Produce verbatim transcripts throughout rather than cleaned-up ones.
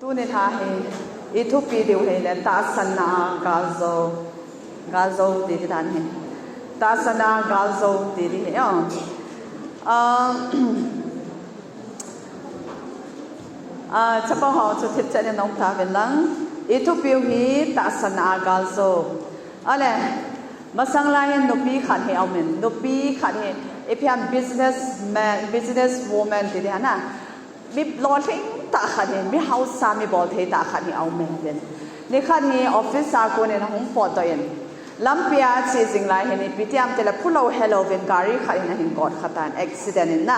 Tuni lha hi i thupi diu hi le tahsanna a galjou, galjou ti di dan hi. Tahsanna a galjou ti di hi. Ah, chapang ho chu thipchet in nong ta vin lang. I thupiu hi tahsanna a galjou. Ale, masang lai hin nupi khat hi aumin, nupi khat hi ipi ham business man, business woman ti di hana. Mi lolhing tah khat hi, mi hausa, mi bolthei tah khat hi aume tin. Nikhat hi office a konin ahung potdoh in, lampia ache jing lai hin ipi ti ham tile phulou helouvin gari khat hin ahin kot kha tan, accident in na.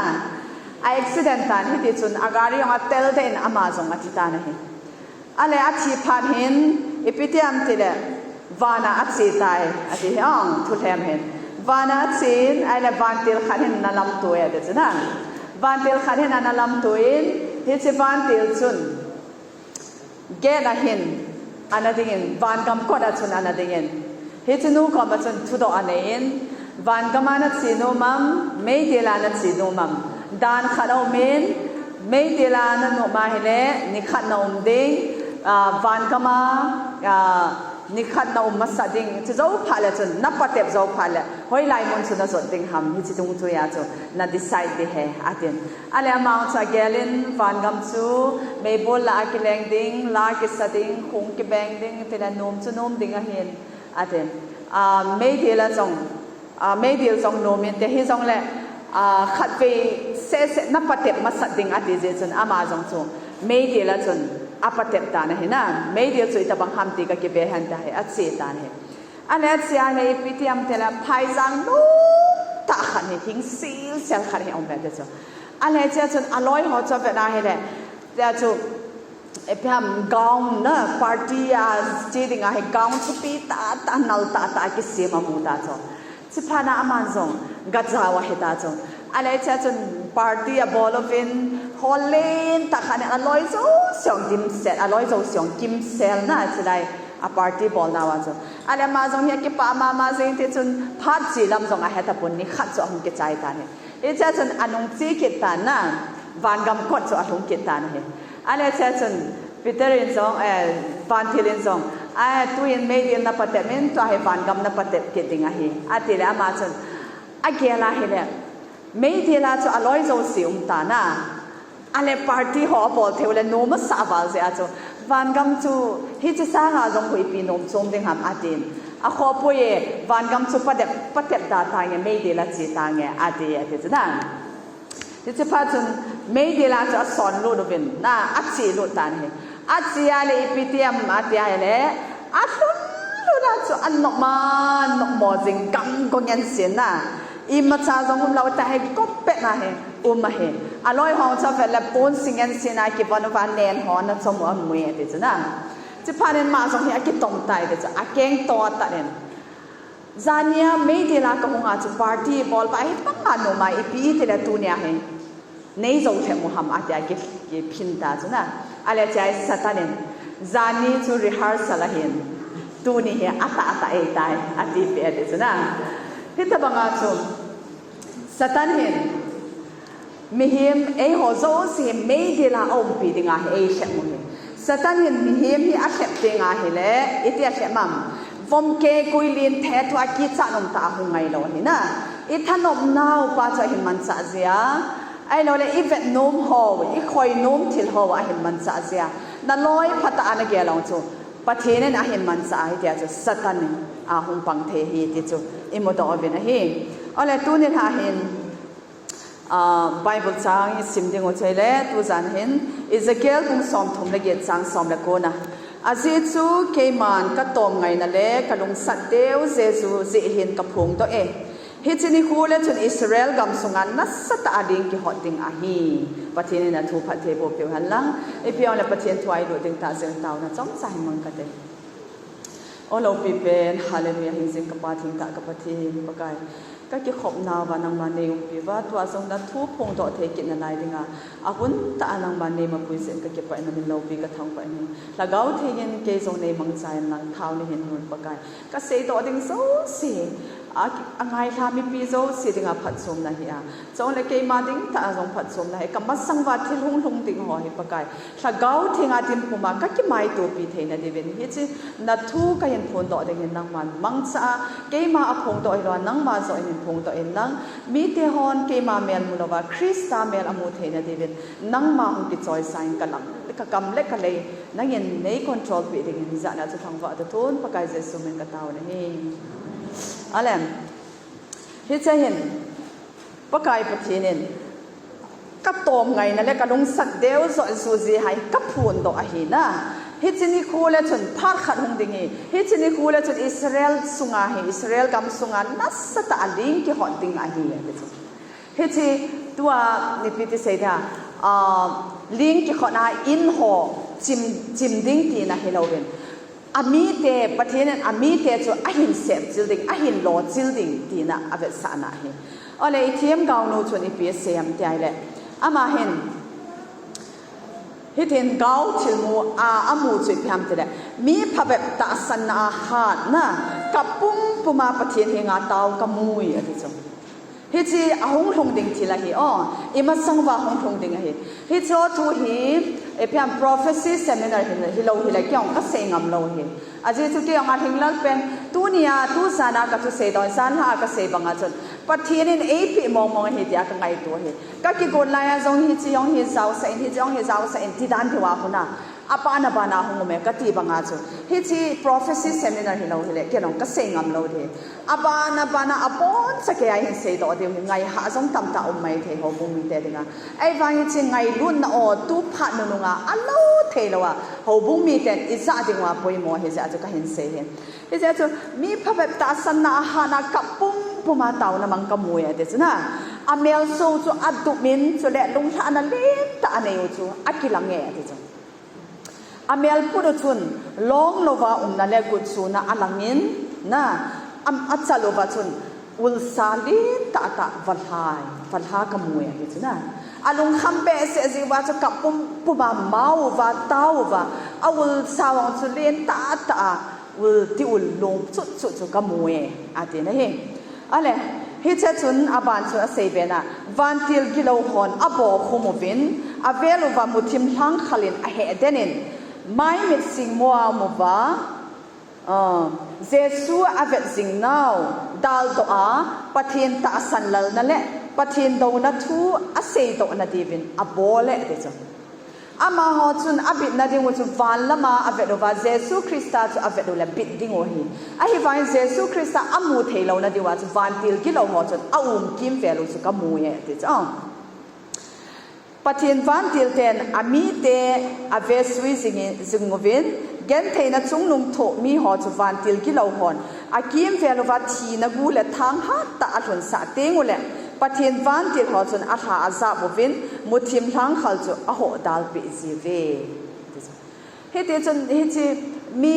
A accident tan hiti chun a gari jong atel deh in ama jong athi tan ahi. Ale athi phat hin, ipi ti ham tile, van a ache tai, ati hi ong, thulhem hin. Van a achen, ahile vantil khat hin ana lamto e, ati chun a. Vantil khat hin ana lamto in, hiche vantil chun, gate a hin, ana dingin, vangam kot a chun ana dingin. Hiche nu koma chun thudoh anei in, vangam a nache nom am, meidil a nache nom am. Dan khat aumin, meidil a nanom ahile, nikhat naum ding, ah, vangam a, ah, nikhat naum masa ding, chu jou phat le chun, napatep jou phat le, hoilai mun chu najot ding ham, hiche dungjuia chu, na decide ding ahi, atin. Ale ama chu agelin, vangam chu, meibol lah a kileng ding, la kisa ding, khung kibeng ding, tile nom chu nom ding ahin, atin. Ah, meidil a jong, ah, meidil jong nom inte hijongle, ah, khatvei seh seh napatep masat ding ati jeh chun ama jong chu meidil a chun apatep tan ahi na, meidil chu itobang ham ti kakive hen tia hi ache tan ahi. Ale achea le ipi ti ham tile phaijang nom tah khat hi hing sel sel khat hi aume ti chu. Ale chea chun aloi ho chu avet ahile, tia chu ipi ham gown na party a che ding ahi gown thupi tah tah nal tah tah kisem amu ta chu. Chuphat na aman jong gajao ahi ta chu. Ale chea chun party abol uvin hall len tah khat in aloi jouse jong dimset, aloi jouse jong kimsel na chulai a party bol nauva chu. Ale ama jong hi akipah mama jeng ti chun phat che lam jong ahetapon nikhat chu ahung kichai tan ahi. Hichea chun anung che kit tan na, vangam kot chu alhung kit tan ahi. Ale chea chun Peter in jong, eh, vantil in jong, eh, tuin meidil napatep in, tua hi vangam napatep kit ding ahi, atile ama chun, agel ahile, meidil a chu aloi jouse um tan a, ale party ho abol thei u le nom asah val jeh a chu, vangam chu hiche sanga jong hoipi nom chom ding ham atin, akhohpoi e, vangam chu patep, patep da tange, meidil a che tange, ati, ati chu na. Hiche phat chun meidil a chu asonlut uvin, na, achelut tan ahi. Achea le ipi ti ham atia ahile, alhun lhun a chu anop ma, nopmo jing gam go ngen sin na. Imacha jong umlou tah hi gop pet na hi, um ahi. Aloi ho chu avet le pon si ngen sin a kivon uva nen ho ana chom u amu e ati chu na. Chuphat in ama jong hi akitong tai ti chu, akeng to atan in. Jania meidil a kahung a chu party bol pa hi panga nom a ipi tile tunia hi nei jou lhep u ham atia ki, kiphin ta chu na. Ale chea Satan in, jani chu rehearsal ahin, tuni hi atah atah eitai, atipeh ati chu na. Hitobanga chu Satan hin mihem eiho jouse hi meidil a aumpi dinga hi eilhep u hi. Satan hin mihem hi alhep tenga hile, iti alhep am? Vom kekui lenthe thua kichat nom tah a hung ngailou ahi na. Ithanopnau pa chu ahin manchah jia, ahiloule ivet nom ho, ikhoi nom thil ho ahin manchah jia. Naloi phatah a nagel u chu Pathen in ahin manchah ahi tia chu Satan in ahung pang thei ahi ti chu imudoh uvin ahi. Ole tuni lha hin Ah, Bible chang isim ding u chu ahile, tujan hin Ezekiel bung somthum le get chang som le ko na. Ajeh chu keiman katom ngaina le kalungsat deu Jesu jeh hin kaphongdoh e. Hiche nikho le chun Israel gam sunga nasatah a ling kihot ding ahi. Pathen in athu phatthei boh peh u hen lang. Ipi jongle Pathen thu a ilut ding tah jeh in taona chomcha hin mang kate. O loupi pen, hallelujah, hingjing ka Pa, thengtah ka Pathen, Pakai. Ka kikhopna uva nangman nei umpi uva, tua jong nathu phongdoh thei kit nalai dinga, ahun tah a nangman nei mapui jeh in ka kipah in namin loupi ka thangvah in ahi. Lhagao Theng in kei jong nei mangcha in lang, thao nei hin nun Pakai. Ka seidoh ding jouse, A, a ngailha mipi jouse dinga phatchomna hi a. Chule keima ding tah a jong phatchomna hi. Ka masang uva thil hunglhung ding ho hi Pakai. Lhagao Thenga dinpum a ka kimaitopi theina diuvin. Hiche na thu kahin phondoh dingin nangman mangcha a. Keima aphongdoh hilou a, nangma joh in phongdoh in lang. Mite hon keima mel mu louva, Christa mel amu theina diuvin. Nangma hung kichoisang in ka lam, ka kam le ka lei. Nangin nei control peh dingin jana chu thangvah toh thon Pakai Jesu min ka tao nahi. Amen. Hiche hin Pakai Pathen in ka tom ngaina le ka lungsat deu joh joh jeh a hi ka phondoh ahi na. Hiche nikho le chun phat khat hung ding hi. Hiche nikho le chun Israel sunga hi, Israel gam sunga nasatah a ling kihot ding ahi. Hiche tua nipi ti sei dia, ah, ling kihotna in ho chim, chim ding tina hilouvin. Amite, Pathen in amite chu ahin sepchil ding, ahin lochil ding tina avetsahna ahi. Ole i themgaonu chun ipi asei em tia ahile. Ama hin, hitin gao thilmu a, amu chu ipi ham tile. Mi phabep tahsanna a hatna, kap pumpum a Pathen henga tao kamui ati chu. Hiche ahunglhung ding thil ahi, o, i masang uva hunglhung ding ahi. Hiche thu hi, ipi ham prophecy seminar hi, hilou hile, kei jong kasei ngam lou hi. Ajeh chu kei jong alhinglel pen, tunia, tu jana ka thusei doh, janlha a kasei banga chun. Pathen in eipeh mong mong ahi tia kangaito hi. Ka kigot lai a jong hiche jong hi jaosah in, hiche jong hi jaosah in, ti dan diu a hung a. Abana bana hung um e kati banga chu. Hiche prophecy seminar hilou hile, kei jong kasei ngam lou ding. Abana bana aboncha kei a hin seidoh diu hi ngai hah jong tamtah um maithei houbung mite dinga. Ahivang hiche ngailutna o tu phat nunung a alou theilou a houbung miten ijat diu a poimo ahi jeh a chu kahin sei hi. Hijeh a chu mi phabep tahsanna a hatna kap pumpum a taona mang kamui ati chu na. Amelso chu adup in chule lunglhahna lentah anei u chu akilang e ati chu. Amel put u chun, long louva umna le gutsuhna alangin, na, am, achal uva chun, ulsa lentah tah valha, valha kamui ahi chu na. Alungkham behseh jeh uva chu kap pumpum a mao uva, tao uva, aulsa vang chu lentah tah a, ul ti ul lung chut chut chu kamui, ati na hi. Ale, hiche chun aban chun asei be na, vantil gilou hon abokhum uvin, avel uva muthim lhangkhal in ahehden in, mai mit singmo a um uva, ah, Jesu avet jing nau, daldoh a, Pathen tahsan lalna le, Pathen douna thu aseidoh na diuvin abol e, ati chu. Amaho chun abitna ding u chu van lama avet uva, Jesu Christa chu avet u le bit ding u ahi. Ahivangin Jesu Christa amu thei louna diu a chu vantil gilou ho chun aum kimvel u chu kamui e, ati chu. Pathen vantil ten amite avesui jing, jing uvin, gentheina chungnung thoh mi ho chu vantil gilou hon akimvel uva thina gu le thang hattah alhunsah teng u le, Pathen vantil ho chun alha ajap uvin, muthim lhangkhal chu ahoh dalpeh jiuve. Hiti chun, hiche mi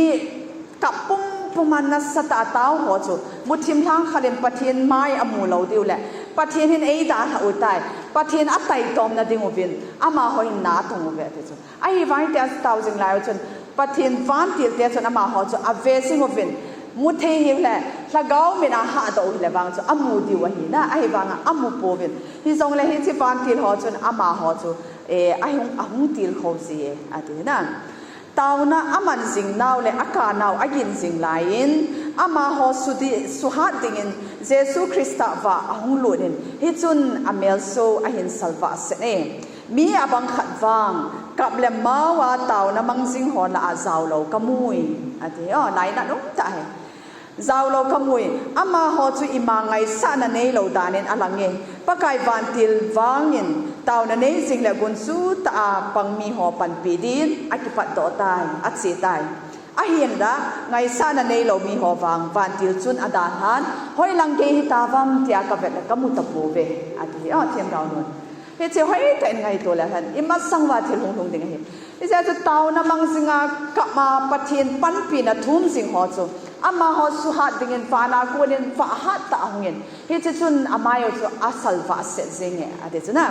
kap pumpum a nasatah a tao ho chu, muthim lhangkhal in Pathen mai amu lou diu le, Pathen hin eidalhah u tai, Pathen ataitomna ding uvin, amaho hin na atong uve ati chu. Ahivang hitia tao jing lai u chun, Pathen vantil te chun amaho chu ave jing uvin, mu thei hiu le, lhagao min a hahdoh u hile vang chu amu diu ahi na, ahivanga amu pouvin. Hijongle hiche vantil ho chun amaho chu, eh, ahung, ahung tilkhou ji e, ati na. Taona aman jing nau le akap nau agin jing laiyin, amaho sudi, suhat dingin Jesu Christa vah ahung lut in, hichun amelso ahin salvah set e. Mi abang khat vang, kap le mao a taona mang jing ho lah a jaolou kamui, ati. O, lainat um tah e. Jaolou kamui, amaho chu ima ngaisahna neilou danin alang e. Pakai vantil vangin, taona nei jing le gunchu tah a pang mi ho panpi din, akipatdoh tai, ache tai. Ahinla, ngaisahna neilou mi ho vang, vantil chun adalhan, hoilang gei hita vem tia kavet le kamu tapouve, ati. O, themgaonun. Hiche hoitah in ngaito le hen, i masang uva thil hunglhung ding ahi. Hijeh chun taona mang jinga kap a Pathen panpina thum jing ho chu, amaho suhat dingin vana konin vah hattah ahungin, hiche chun amai u chu asalvah set jing e, ati chu na.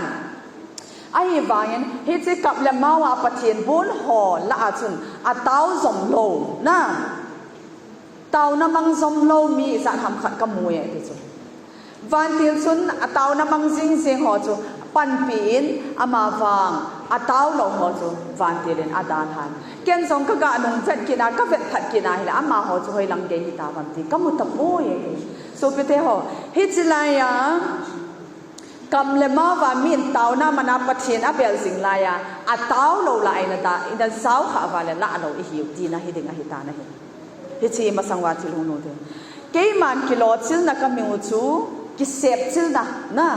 Ahivangin, hiche kap le mao a Pathen bon ho lah a chun atao jom lou na. Taona mang jom lou mi ijat ham khat kamu e, ati chu. Vantil chun ataona mang jing jing ho chu panpi in, amavang atao lou ho chu vantil in adalhan. Ken jong kaga nung vet kit a, kavet phat kit a hile, amaho chu hoilang gei hita ham ti kamu tapoi e. Sopite ho, hiche laiya kam le mao va min taona mana Pathen abel jing laiya, atao lou lah a ina da, ina jao kha uva le lah lou ihiu tina hiding ahitan ahi. Hiche masang uva thil hung nute. Keiman kilochilna kamu chu, kisepchilna, na.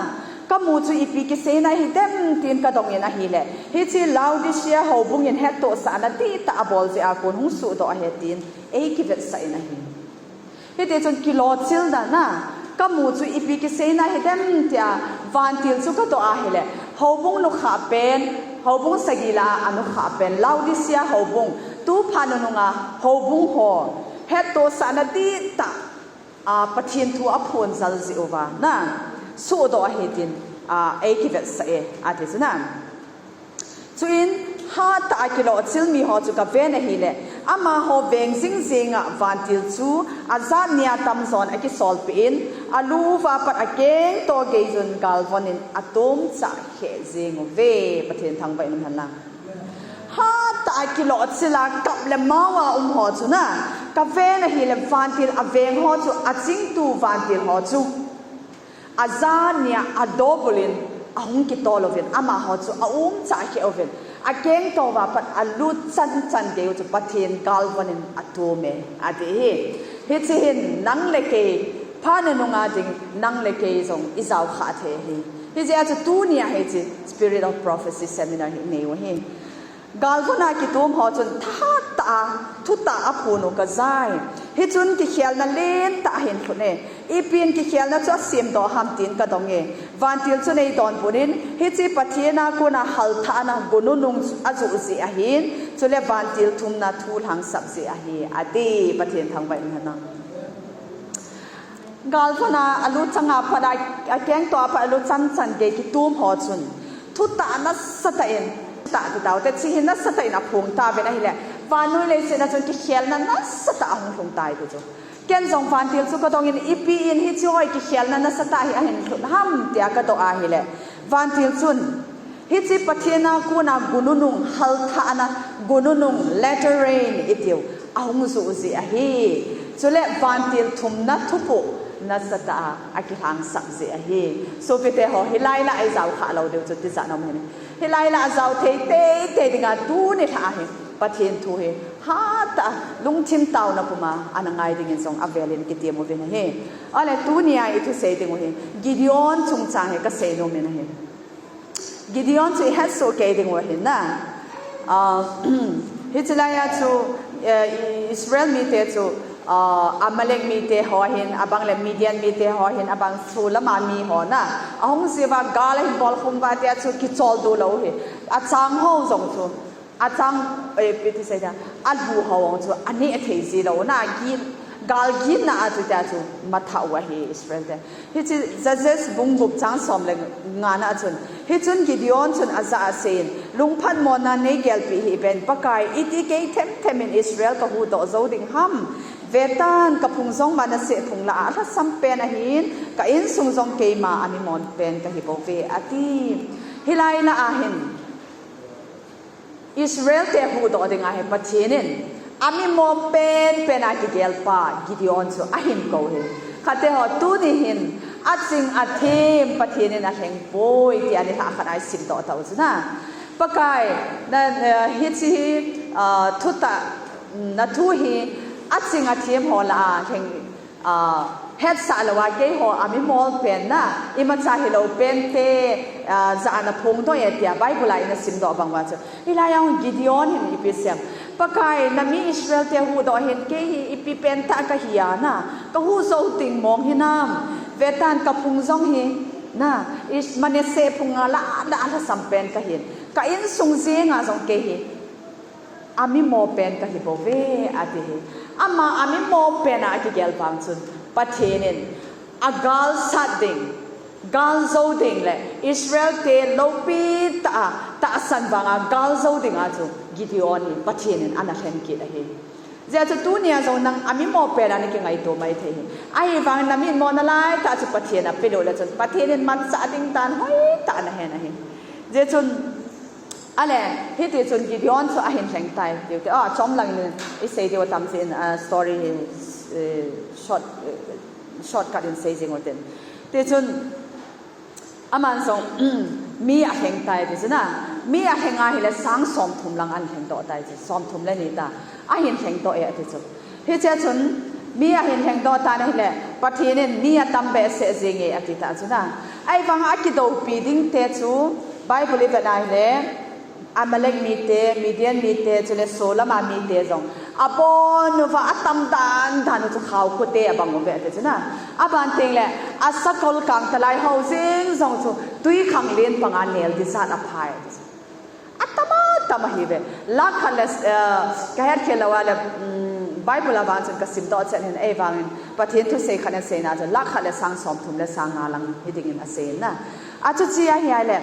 Kamu chu ipi kiseina hidem tin kadong in ahile, hiche Laodicea houbung in hettohsahna dihtah abol jeh a kon hung suhdoh ahi tin eikivetsah in ahi. Hitichun kilochilna, na. Kamu chu ipi kiseina hidem tia vantil chu kadoh ahile, houbung nukhah pen, houbung sagi lah a anukhah pen Laodicea houbung, tuphat nununga houbung ho hettohsahna dihtah a Pathen thu aphonjal jeh uva, na, suhdoh ahi tin, a, eikivetsah e, ati chu, na. Chuin hatah a kilochil miho chu kaven ahile, amaho veng jing jing a vantil chu ajat nia tamjon akisolpeh in, alu uva pat akengto geijun galvon in atomchah kheh jeng uve. Pathen thangvah in umhen lang. Hatah a kilochil a kap le mao a um ho chu, na, kaven ahile vantil aveng ho chu, achingtu vantil ho chu ajat nia adobul in ahung kitol uvin, amaho chu aumchah kheh uvin, akengto uva pat alut chan chan gei u chu Pathen galvon in atom e, ati hi. Hiche hin nang le kei, phat nununga ding nang le kei jong ijaokhah thei ahi. Hijeh a chu tunia hiche Spirit of Prophecy Seminar hi inei u ahi. Galvon a kitom ho chun thahat tah a, thutah aphon u kajai. Hichun kikhelna lentah ahin lhun e. Ipin kikhelna chu asemdoh ham tin kadong e. Vantil chun eidonbut in, hiche Pathen a kona halthahna gununung ajoh jeh ahin, chule vantil thumna thu lhangsap jeh ahi, ati. Pathen thangvah in umhen lang. Galvon a alut chang a pat a, akengto a pat alut chan chan gei kitom ho chun thutah nasatah in, tah ti taute, hiche hi nasatah in aphong tauvin ahile, vannoi leiset a chun kikhelna nasatah ahung lhung tai ti chu. Ken jong vantil chu kadong in, ipi in hiche ho hi kikhelna nasatah hi ahin lhun ham tia kadoh ahile, vantil chun hiche Pathen a kona gununung, halthahna gununung, latter rain itiu, ahung joh jeh ahi. Chule vantil thumna thupuh nasatah a akilhangsap jeh ahi. Sopite ho, hilai lah a ijaokhah lou diu chu tijat aum ahi. Hilai lah a jao thei teitei dinga tuni lhah a hi Pathen thu hi hatah a lungthim taona puma ana ngai dingin jong avel in kitem uvin ahi. Ahile tunia ithusei ding u hi Gideon chungchang hi kasei nom in ahi. Gideon chu ihetsoh kei ding u ahi, na. Ah, hiche laiya chu, eh, Israel mite chu, ah, Amalek mite ho ahin, abang le Midian mite ho ahin, abang chu lama mi ho, na. Ahung jeh uva gal ahin bolkhum uva tia chu kicholdo lou u ahi. Achang ho jong chu, achang, eh, ipi ti sei dia, alu ho jong chu aneh thei ji lou, na, gin, gal ginna a chu tia chu matha u ahi Israel te. Hiche Judges bung gup chang som le nga na a chun, hichun Gideon chun ajah a aseiyin, lungphatmona neigelpeh hih uvin, Pakai, iti kei themthem in Israel kahuhdoh jou ding ham? Vetan, kaphung jong Manasseh phung lah a alhasam pen ahin, ka insung jong keima amimon pen kahi bouve, ati. Hilai lah a hin Israel te huhdoh dinga hi Pathen in amimo penpen a kigelpa Gideon chu ahin kou hi. Khatte ho, tuni hin aching athem Pathen in alhengpoi tia nilhah khat a isimdoh tau chu, na. Pakai, na, na, hiche hi, ah, thutah, na thu hi aching athem ho lah a lheng, ah, hetsah lou a keiho amimol pen, na, imacha hilou pente, ah, jah a naphongdoh e tia Bible a ina simdoh bang uva chu, hilai a Gideon hin ipi asei em? Pakai, nami Israel te huhdoh hin kei hi ipi pentah kahi a, na, kahuh jou ding mong hinam? Vetan, kaphung jong hi, na, Is-, Manasseh phung a lah a, lah a alhasam pen kahin, ka insung jenga jong kei hi amimo pen kahi bouve, ati hi. Ama amimo pen a akigel vang chun Pathen in agalsat ding, galjou ding le Israel te loupi tah a tahsan vang a galjou ding a chu Gideon hi Pathen in ana lhen kit ahi. Hijeh chun tunia jong nang amimo pen a nakingaito maithei hi. Ahivang namitmo nalai tah chu Pathen a pelou le chun Pathen in manchah ding dan hoitah nahen ahi. Hijeh chun, ale, hiti chun Gideon chu ahin lheng tai, tiu te, ah, chomlang in isei diu atam jeh in, ah, story hi, eh, short, eh, shortcut in sei jing utin. Tichun, aman jong, mi alheng tai ti chu na. Mi alheng ahile sang somthum lang ahin lhengdoh tai ti. Somthum le ni ta. Ahin lhengdoh e ati chu. Hichea chun, mi ahin lhengdoh tan ahile, Pathen in mi atam behseh jenge ati ta chu na. Ahivang a akidoupi ding te chu, Bible ivet na ahile, Amalek mite, Midian mite, chule Solam a mite jong. Abon uva atam dan dan u chu khao khu te abang uve ati chu na. Aban teng le, asakol kangtalai ho jeng jong chu twikhanglen panga nel ding jat aphai. Atam atam ahiuve. Lakh khat le, eh, kahet khel lou a le, mm, Bible a vang chun kasimdoh chen hin, ahivangin Pathen thusei khat in aseina chu lakh khat le sang somthum le sang nga lang hiding in asei na. Achuche ahi ahile,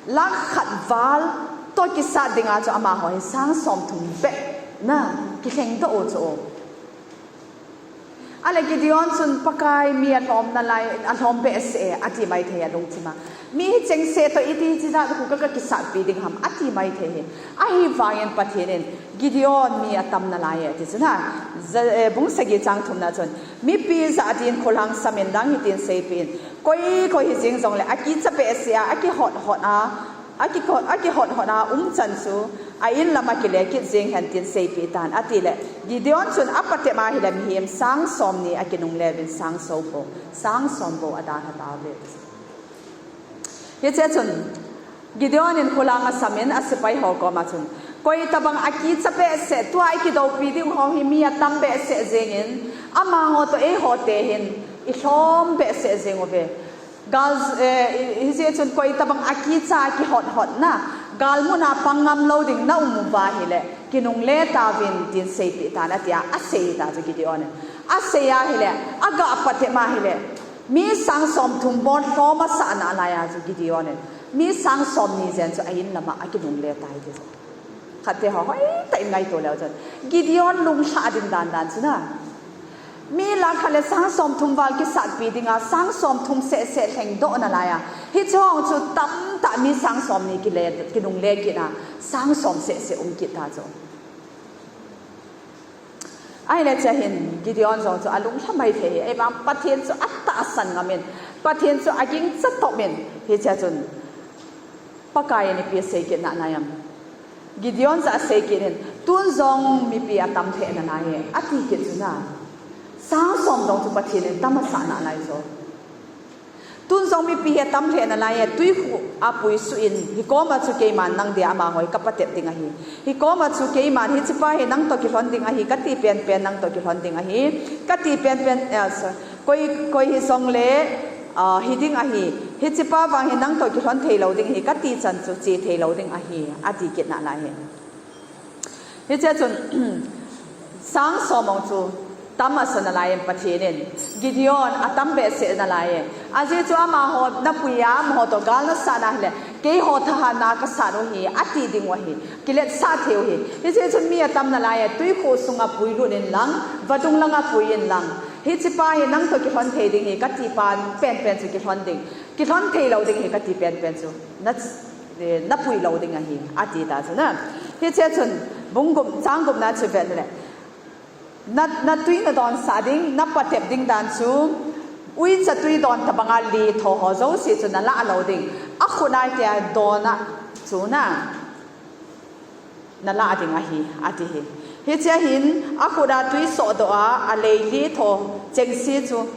lakh khat val toh kisat dinga chu amaho hi sang somthum beh na kilhengdoh u chu. Ale Gideon chun Pakai mi alhom nalai, alhom behseh e, ati maithei alungthim a. Mi hi chengse toh iti hiche jat khu ka, kakisatpi ding ham, ati maithei hi. Ahivangin Pathen in Gideon mi atam nalai e, ati chu na. Ja-, eh, bung sagi chang thum na chun. Mipi jah din khulang samin lang hitin seipeh in. Koi, koi hijeng jongle, akicha behseh a, akihot hot a, akihot, akihot hot a, umchan chu, a in lam a kile kit jeng hen tin seipeh tan, ati le. Gideon chun apatep ahile mihem sang somni akinungle uvin sang so bou, sang som bou adalha tauve. Hichea chun, Gideon in khulang asamin asepai ho koma chun, koi tabang akicha behseh, tua ikidoupi ding ho hi mi atam behseh jengin, amaho toh eiho te hin, ilhom behseh jeng uve. Gal, eh, hi, hijeh chun koi tabang akicha kihot hot na, galmun a pang ngam lou ding na um uva ahile, kinungle tauvin tin seipeh tan atia, asei ta chu Gideon in. Asei ahile, aga patep ahile, mi sang somthum bou lhom asah nalai a chu Gideon in. Mi sang somni jen chu a in lam a akinungle tai ti chu. Khat te ho hoitah in ngaito leu chun. Gideon lunglhah ding dan dan chu na. Mi lakh khat le sang somthum val kisatpi dinga, sang somthum seh seh lhengdoh nalai a. Hiche ho chu tamtah mi sang somni kile, kinungle kit a, sang som seh seh um kit ta chu. Ahile hichea hin Gideon jong chu alunglha maithei hi, ahivang Pathen chu atahsan ngamin, Pathen chu agingcha topin, hichea chun Pakai in ipi asei kit nalai am. Gideon jah a asei kit in, tun jong mipi atam lheh nalai e, ati kit chu na. Sang som jong chu Pathen in tam asah nalai jo. Tun jong mipi hi atam lheh nalai e, twi khu a puisuh in, hikoma chu keiman nang dia amaho hi kapatep ding ahi. Hikoma chu keiman hichepa hi nang toh kilhon ding ahi, kati penpen nang toh kilhon ding ahi. Kati penpen, eh, so, koi, koi hijongle, ah, hiding ahi. Hichepa vang hi nang toh kilhon thei lou ding ahi, kati chan chu che thei lou ding ahi, ati kit nalai hi. Hichea chun, sang som jong chu tam asa nalai in Pathen in, Gideon atam behseh nalai e. Ajeh chu amaho napui a, amaho toh gal nasat nahile, keiho thahatna kasat u ahi, ati ding u ahi, kiletsah thei u ahi. Hijeh chun mi atam nalai e, twi khu sunga puilut in lang, vadung langa pui in lang. Hichepa hi nang toh kilhon thei ding ahi, kati pan penpen chu kilhon ding. Kilhon thei lou ding ahi, kati penpen chu. Na eh, napui lou ding ahi, ati ta chu na. Hichea chun, bung gup, chang gupna chu vet le. Na, natwi nadonsah ding, napatep ding dan chu, uicha twi don tabanga letho ho jouse chu nalah lou ding. Akhut a hitia dona chu na, nalah ding ahi, ati hi. Hichea hin, akhut a twi sohdoh a, alei letho chengse chu,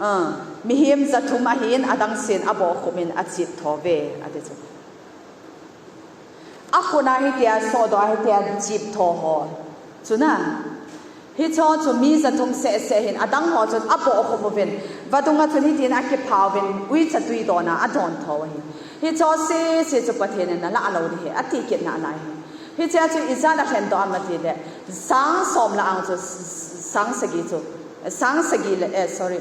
Ah, mihem jathum ahin adangsen abohkhup in achip thou ve, ati chu. Akhut a hitia sohdoh a hitia chip thou ho. Chu na. Hicho chu mi jathum seh seh hin adang ho chun abohkhup uvin. Vadung a chun hitin akiphah uvin uicha twi don a adon thou ahi. Hicho seh seh chu Pathen in nalah lou ding ahi, ati kit nalai hi. Hichea chu ijat a lhendoh am ati le, sang som lah a chu, sang sagi chu, sang sagi le, eh, sorry,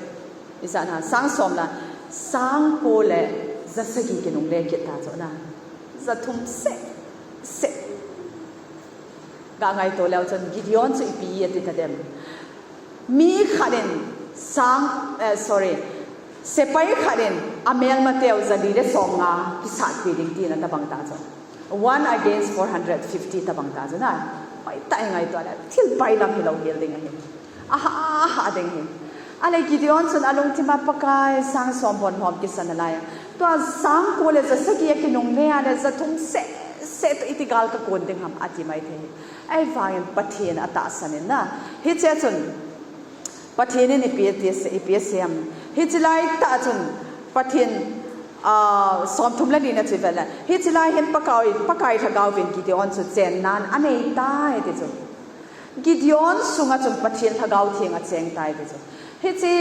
ijat a, sang som lah a, sang ko le ja sagi kinungle kit ta chu na, ja thum seh seh. Ka ngaito leu chun Gideon chu ipi ati ta dem. Mi khat in sang, eh, sorry, sepai khat in amelmateu jali le somnga kisatpi ding tina tabang ta chu. One against four hundred fifty tabang ta chu na. Hoitah in ngaito le thil bailam hilou hel ding ahi. Aha, aha ding hi. Ale Gideon chun alungthima Pakai sang som bon hom kisan alai. Tua sang ko le ja sagi a kinungle a le ja thum seh seh toh iti gal kakon ding ham ati mai thei. Ahivangin Pathen atahsan in na. Hiche chun Pathen in ipi ati se, ipi asei ham. Hiche lai tah chun Pathen, ah, som thum le li na chu vet le. Hiche lai hin Pakai, Pakai Lhagao vin Gideon chu chennan anei tai ti chu. Gideon sunga chun Pathen Lhagao Theng acheng tai ti chu. Hiche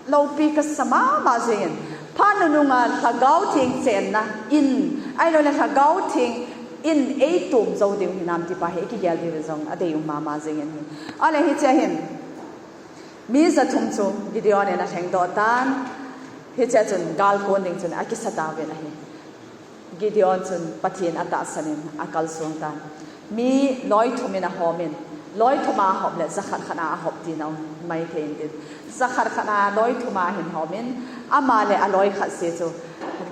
loupi kasa mama jingin. Phat nununga Lhagao Theng chenna in, ahilou le Lhagao Theng in eitom jou diu hinam ti pa hi ikigel diu jong adei um mama jingin hi. Ale hiche hin. Mi ja thum chu Gideon in alhengdoh tan. Hiche chun gal kon ding chun akisa tauvin ahi. Gideon chun Pathen atahsan in akalsong tan. Mi loi thum in ahom in, loi thum a ahop le ja khat khat a ahop tina um mai thei in tin. Ja khat khat a loi thum a ahin hom in, ama le aloi khat se chu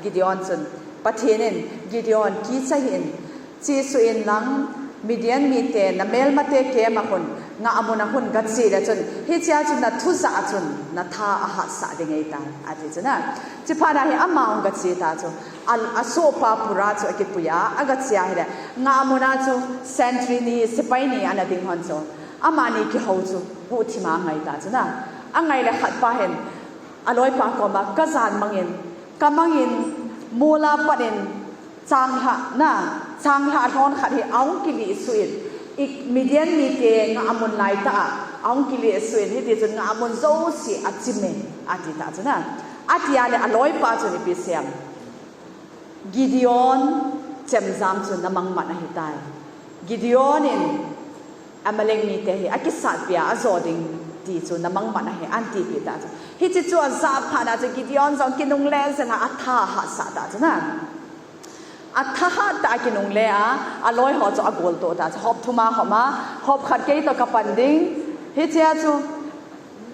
Gideon chun Pathen in, Gideon kicha hih in, chesuh in lang, Midian mite na melmate camp a khun, ngahmun a khun gache le chun, hichea chun na thu jah a chun na tha ahatsah ding ahitai, ati chu na. Chuphat a hi ama hung gache ta chu. A, asohpa Purah chu akipui a, agache a hile, ngahmun a chu sentry ni, sepai ni ana ding hon chu. Amani kihou chu, huhthim a angai ta chu na. Angai le khatpa hin, aloipa koma, kajan mangin, kamangin, mol a pat in, changlhah na, changlhah lhon khat hi ahung kilih suh in, i Midian mite ngahmun lai tah a, ahung kilih suh in, hiti chun ngahmun jouse achim e, ati ta chu na. Ati a le aloipa chun ipi asei em. Gideon chemjam chu na mangman ahitai. Gideon in Amalek mite hi akisatpi a ajo ding ti chu na mangman ahi, anti pi ta chu. Hiche chu ajah phat na chu Gideon jong kinungle jeng a atha ahatsah ta chu na. Athahat tah a kinungle a, aloi ho chu agoltoh ta chu. Hop thum a hop a, hop khat kei toh kapan ding. Hichea chu,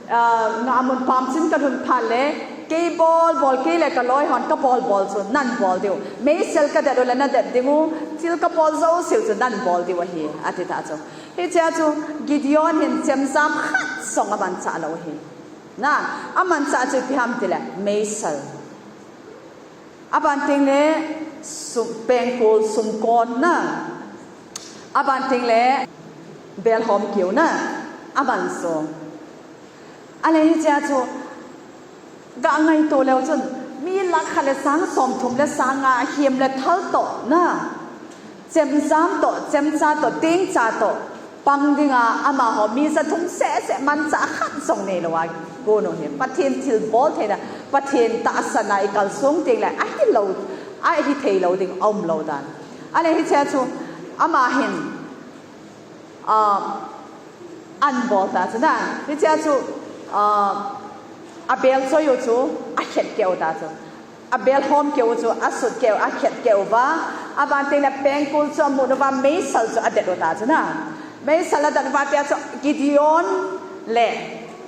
ah, ngahmun pamchin kalhun phat le, kei bol bol, kei le kaloi hon kabol bol chu nan bol diu. Meisel kadet u le nadet ding u, thil kabol jouse u chu nan bol diu ahi, ati ta chu. Hichea chu Gideon hin chemjam khat jong amanchah lou ahi. Na, amanchah chu ipi ham tile, meisel. Aban teng le sum, pengkul sumkon na. Aban teng le belhom keu na. Aban so. Ale hichea chu ga ngaito leu chun mi lakh khat le sang somthum le sang nga ahem le thal toh na. Chemjam toh, chemcha toh, tengcha toh pang dinga amaho mi jathum seh seh manchah khat jong neilou a kon u hi. Pathen thilbol theina, Pathen tahsan a ikalsong teng le ahilou, ahithei lou ding aum lou dan. Ale hichea chu ama hin, ah, an bol ta chu na. Hichea chu, ah, abel choi u chu akhet keu ta chu. Abel hom keu chu, asut keu, akhet keu uva, aban teng le pengkul chu amut uva, meisel chu adet u ta chu na. Meisel adet uva tia chu Gideon le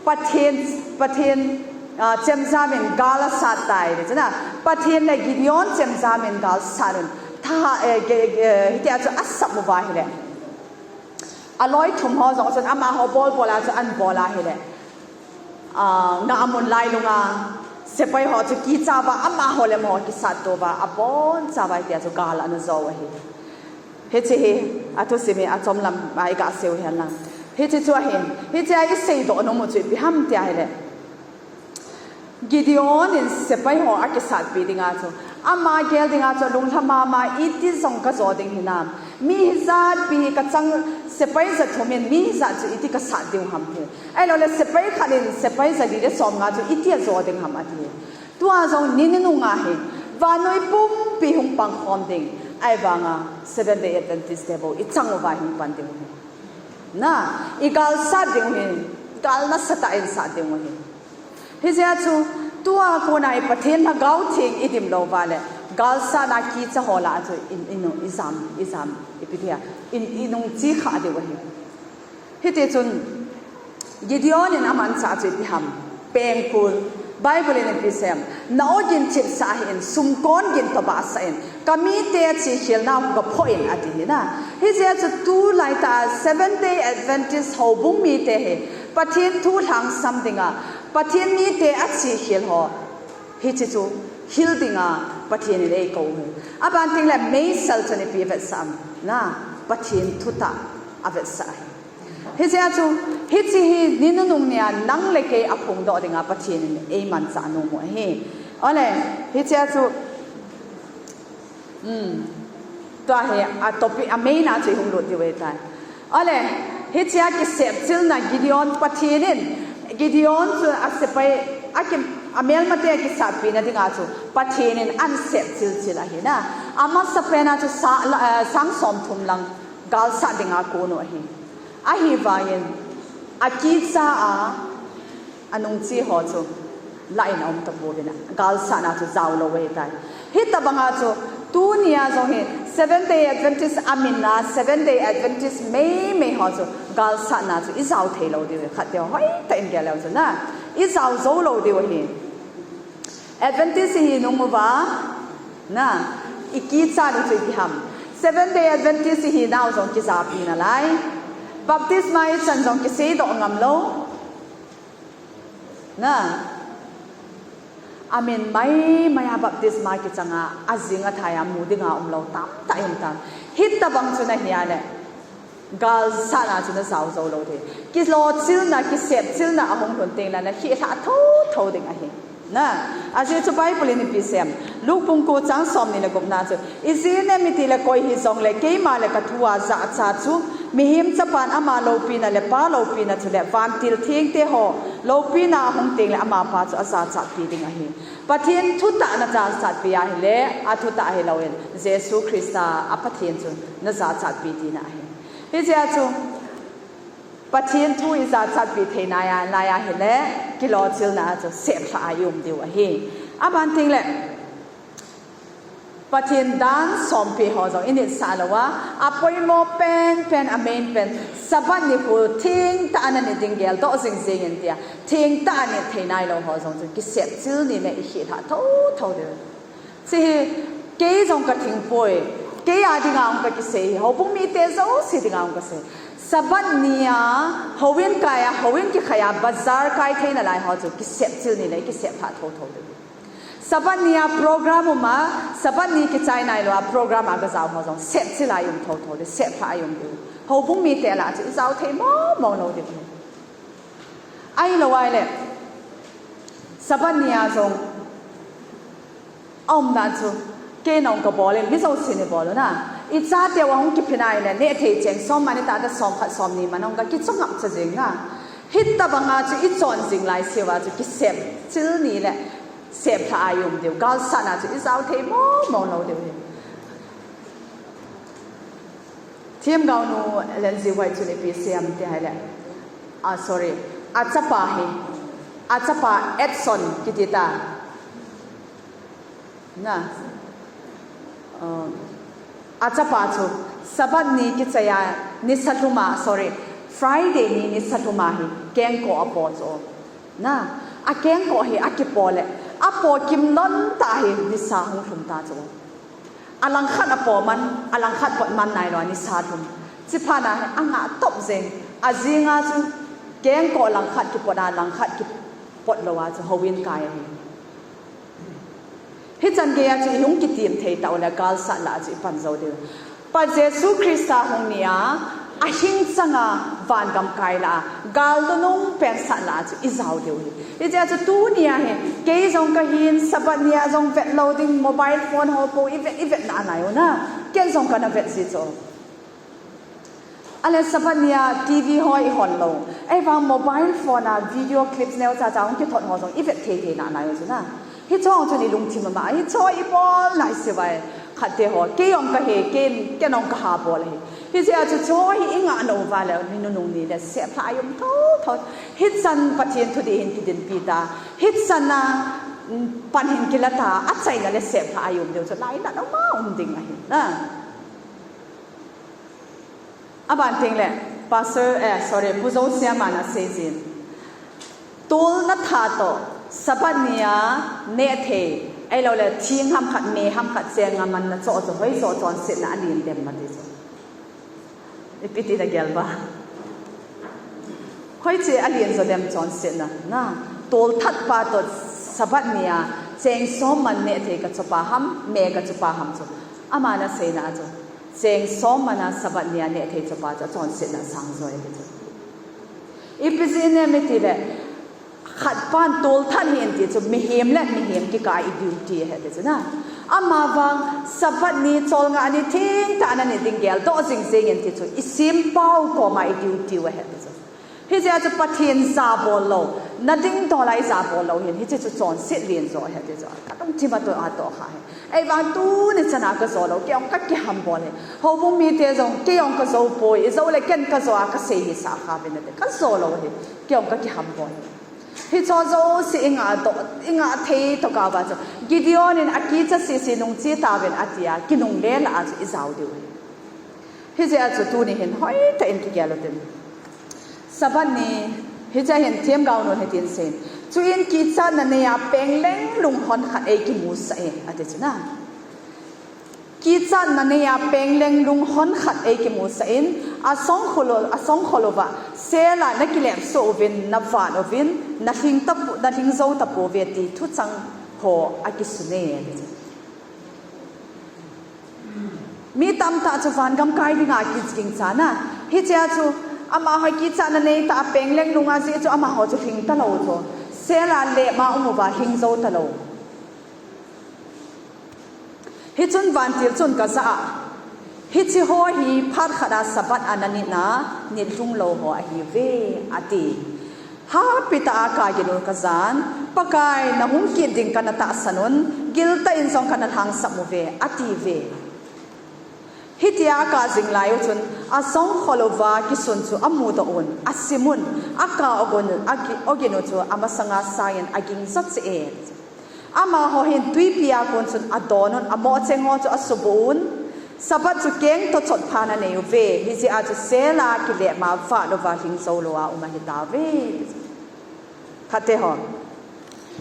Pathen, Pathen, ah, chemjam in gal asat tai le chu na. Pathen le Gideon chemjam in gal sat un. Tha, eh, ge, ge, hitia chu asap uva hile. Aloi thum ho jong chun amaho bol bol a chu an bol a hile. Ah, ngahmun lailunga, sepai ho chu kicha uva, amaho le amaho kisat to uva, aboncha uva hitia chu gal ana jo u ahi. Hiche hi, athusim hi, achomlam a iga sei u hen lang. Hiche chu ahi, hichea iseidoh nom u chu ipi ham tia hile. Gideon in sepai ho akisatpi dinga chu, ama gel dinga chu lunglha mama, iti jong kajo ding hinam. Mi hijat pi hi kachang, sepai jathum in mi hijat chu iti kasat diu ham hi. Ahilou le sepai khat in sepai jali le somnga chu iti ajo ding ham ati. Tua jong ni nunung a hi, vannoi pumpi hung pangkhom ding. Ahivanga Seventh Day Adventist te bou ichang uva hung pan ding u hi. Na, igal sat ding u hi, gal nasatah in sat ding u hi. Hijeh a chu, tua kona i Pathen Lhagao Theng idim lou uva le, Galsatna kicha ho lah a chu in, in, i jam, i jam, ipi tia, in, i nung chi kha diu ahi. Hiti chun, Gideon in amanchah chu ipi ham, pengkul, Bible in ipi asei em, na aw gin chipsah hih in, sumkon gin toh bahsah in, ka mite chi khelna u gaphoh in ati hi na. Hijeh a chu tulai tah a Seventh Day Adventist houbung mite hi, Pathen thu lhangsam dinga, Pathen mite achi khel ho, hiche chu hil dinga Pathen in eikou hi. Aban tengle meisel chun ipi avetsah am, na, Pathen thutah avetsah hi. Hijeh a chu, hiche hi ni nunung nia nang le kei aphongdoh dinga Pathen in eimanchah nom u ahi. Ole, hiche a chu, um, tua hi a topic a main a chu ihung lut diu ahitai. Ole, hiche a kisepchilna Gideon Pathen in, Gideon chu asepai, aki, amelmate akisatpina dinga chu Pathen in ahin sepchil chil ahi na. Amasapen a chu sa, la, eh, sang somthum lang galsat dinga akon u ahi. Ahivangin, akicha a, anungche ho chu, lah in aum tapouvin, galsatna chu jaolou ahitai. Hitobanga chu, tunia jong hi, Seventh Day Adventist amin a, Seventh Day Adventist meimei ho chu, galsatna chu, ijao theilou diu ahi, khat teu hoitah in gel leu chu na, ijao joulou diu ahi. Adventist ihi nung uva, na, ikicha diu chu ipi ham. Seventh Day Adventist ihinau jong kijapi nalai. Baptisma ichan jong kiseidoh ngamlou. Na, amin maimai a baptisma kichanga, ajing athai a mu dinga umlou tamtah ahitan. Hitobang chu nahi a le, galsatna chu najao joulou ding. Kilochilna, kisepchilna ahung lhun tengle nakhehla thotho ding ahi. Na, ajeh chu Bible in ipi asei em, Luke bung ko chang somni le gupna chu, ijeh inem itile koi hijongle keima le kathu a jachat chu, Mihem Chapan ama loupina le Pa loupina chule vantil thengte ho loupina ahung tengle amapa chu ajachatpi ding ahi. Pathen thutah najachatpi ahile, athutah ahilouvin, Jesu Christa a Pathen chu najachatpi tina ahi. Hijeh a chu, Pathen thu ijachatpi thei nalai ahile, kilochilna a chu seplhah a ium diu ahi. Aban tengle, Pathen dan sompi ho jong initsah louva, apoimo penpen, amain pen, Sabbath nikho thengtah a nanit ding geldoh jingjing in tia, thengtah a nit thei nailou ho jong chu kisepchil nile ikhehla thotho diu. Hiche hi, kei jong kathingpoi, kei a dinga jong kakisei hi, houbung mite jouse dinga jong kasei. Sabbath nia, houin kai a, houin kikhai a, bazar kai thei nalai ho chu kisepchil nile, kiseplhah thotho diu. Sabbath nia program um a, Sabbath ni kichai nailou a program a gajao ho jong sepchil a ium thotho diu, seplhah a ium diu. Houbung mite lah a chu ijao thei mongmong lou diu. Ahilou ahile, Sabbath nia jong aumdan chu, keina jong kabol in, mi jousen ibol u na. Ichateu ahung kiphin ahile, nehthei cheng som man itah tah, somkhat somni man ahung kakichongap cha jeng na. Hitobanga chu ichon jing laiseuva chu kisepchil nile, seplhah a ium diu. Galsatna chu ijao thei mongmong lou diu ahi. Themgaonu Ellen G. White chun ipi asei em ti ahile, ah, sorry, achapa hi, achapa Edson kiti ta. Na, uh, achapa chu Sabbath ni kichai a nisa lhum a, sorry, Friday ni nisa lhum a hi kengkoh apo chu. Na, akengkoh hi akipo le, apo kimnon tah hi nisa hung lhum ta chu. Alangkhat apo man, alangkhat pot man nailou a nisa lhum. Chuphat a hi angah top jeng, ajing a chu kengkoh langkhat kipot a, langkhat kipot lou a chu houin kai ahi. Hichan gei a chu ihung kitim thei tah u le galsat lah a chu ipan jou diu. Pa Jesu Christa hung ni a, ahing chang a vangam kai lah a, gal nunung pen sat lah a chu ijao diu ahi. Hijeh a chu tunia hi, kei jong kahin Sabbath nia jong vet lou ding, mobile phone ho bou ivet, ivet nalai u na. Ken jong kana vet ji chu. Ahile Sabbath nia TV ho ihon lou. Ahivang mobile phone a video clips neocha cha hung kithot ho jong ivet thei thei nalai u chu na. Hiche ho chun ilungthim ama, hiche ho ibol laiseuva, khatte ho, kei jong kahe, ken, ken jong kaha bol ahi. Hijeh a chu hiche ho hi ingah lou uva le, ni nunung ni le, seplhah a ium thotho. Hichan Pathen thudih hin kidinpi ta. Hichan a, pan hin kila ta, achaina le sepna a um ding chu lainat um a um ding ahi na. Aban teng le, Pastor, eh, sorry, Pu Josia man asei jin. Tolna tha toh, Sabbath ni a neh thei, ahilou le thing ham khat, me ham khat cheng a man na choh chu hoi joh chonsetna alen dem ati chu. Ipi ti na gel ba. Hoi che alen jo dem chonsetna. Na, tolthat pa toh Sabbath ni a cheng som man neh thei ka chopa ham, me ka chopa ham chu. Aman aseina chu. Cheng som man a Sabbath ni a neh thei chopa chu chonsetna sang jo e ti chu. Ipi jeh inem iti le, khat pan tolthat hih in ti chu, mihem le mihem kikah a i duty ahi ti chu na. Amavang, Sabbath ni cholngah ni thengtah a na nit ding geldoh jing jeng in ti chu, i sempau koma i duty u ahi ti chu. Hijeh a chu Pathen jabol lou, na dingdol a i jabol lou hin, hiche chu chonset len jo ahi ti chu. Ka lungthim a toh a toh kha hi. Ahivang tuni chan a ka jou lou, kei jong ka kihambol e. Houbung mite jong, kei jong ka jou poi, i jou le ken ka jou a ka sei hisah kha uvin nate. Ka jou lou hi, kei jong ka kihambol e. Hicho jouse i ngah doh, i ngah thei toh kah uva chu. Gideon in akicha sese nung che tauvin ati a, kinungle lah a chu i jao diu hi. Hijeh a chu tuni hin hoitah in kigel u tin. Sabbath ni, hiche a hin themgao nun hitin asei. Chuin kichatna nei a pengleng lunghon khat ei kimusah e, ati chu na. Kichatna nei a pengleng lunghon khat ei kimusah in, asongkhol u, asongkhol uva, sel a na kilep soh uvin, na vat uvin, na lhing tapo, na lhing jou tapouve ti thuchang ho akisun e, ati chu. Mi tamtah chu vangam kai dinga kiging chan a. Hiche a chu amaho kichatna nei tah a pengleng lung a jeh chu amaho chu lhing talou chu. Sel a lep ma um uva lhing jou talou. Hichun vantil chun kajah a, hiche ho hi phat khat a Sabbath a na nit na, nit lhung lou ho ahiuve, ati. Hapi tah a kagin u kajan, Pakai, na hung kit ding kana tahsan un, giltah in jong kana lhangsam uve, ati uve. Hitia akah jing lai u chun, asongkhol uva kisun chu amudoh un, asim un, akah ogin, agi-, ogin u chu amasanga sangin aging jo cheh e. Amaho hin twipi a kon chun adon un, amoh cheng ho chu asuboh un, Sabbath chu keng toh chotpha na nei uve, hijeh a chu sel a kilep ma vat uva lhing jou lou a um ahi tauve. Khatte ho.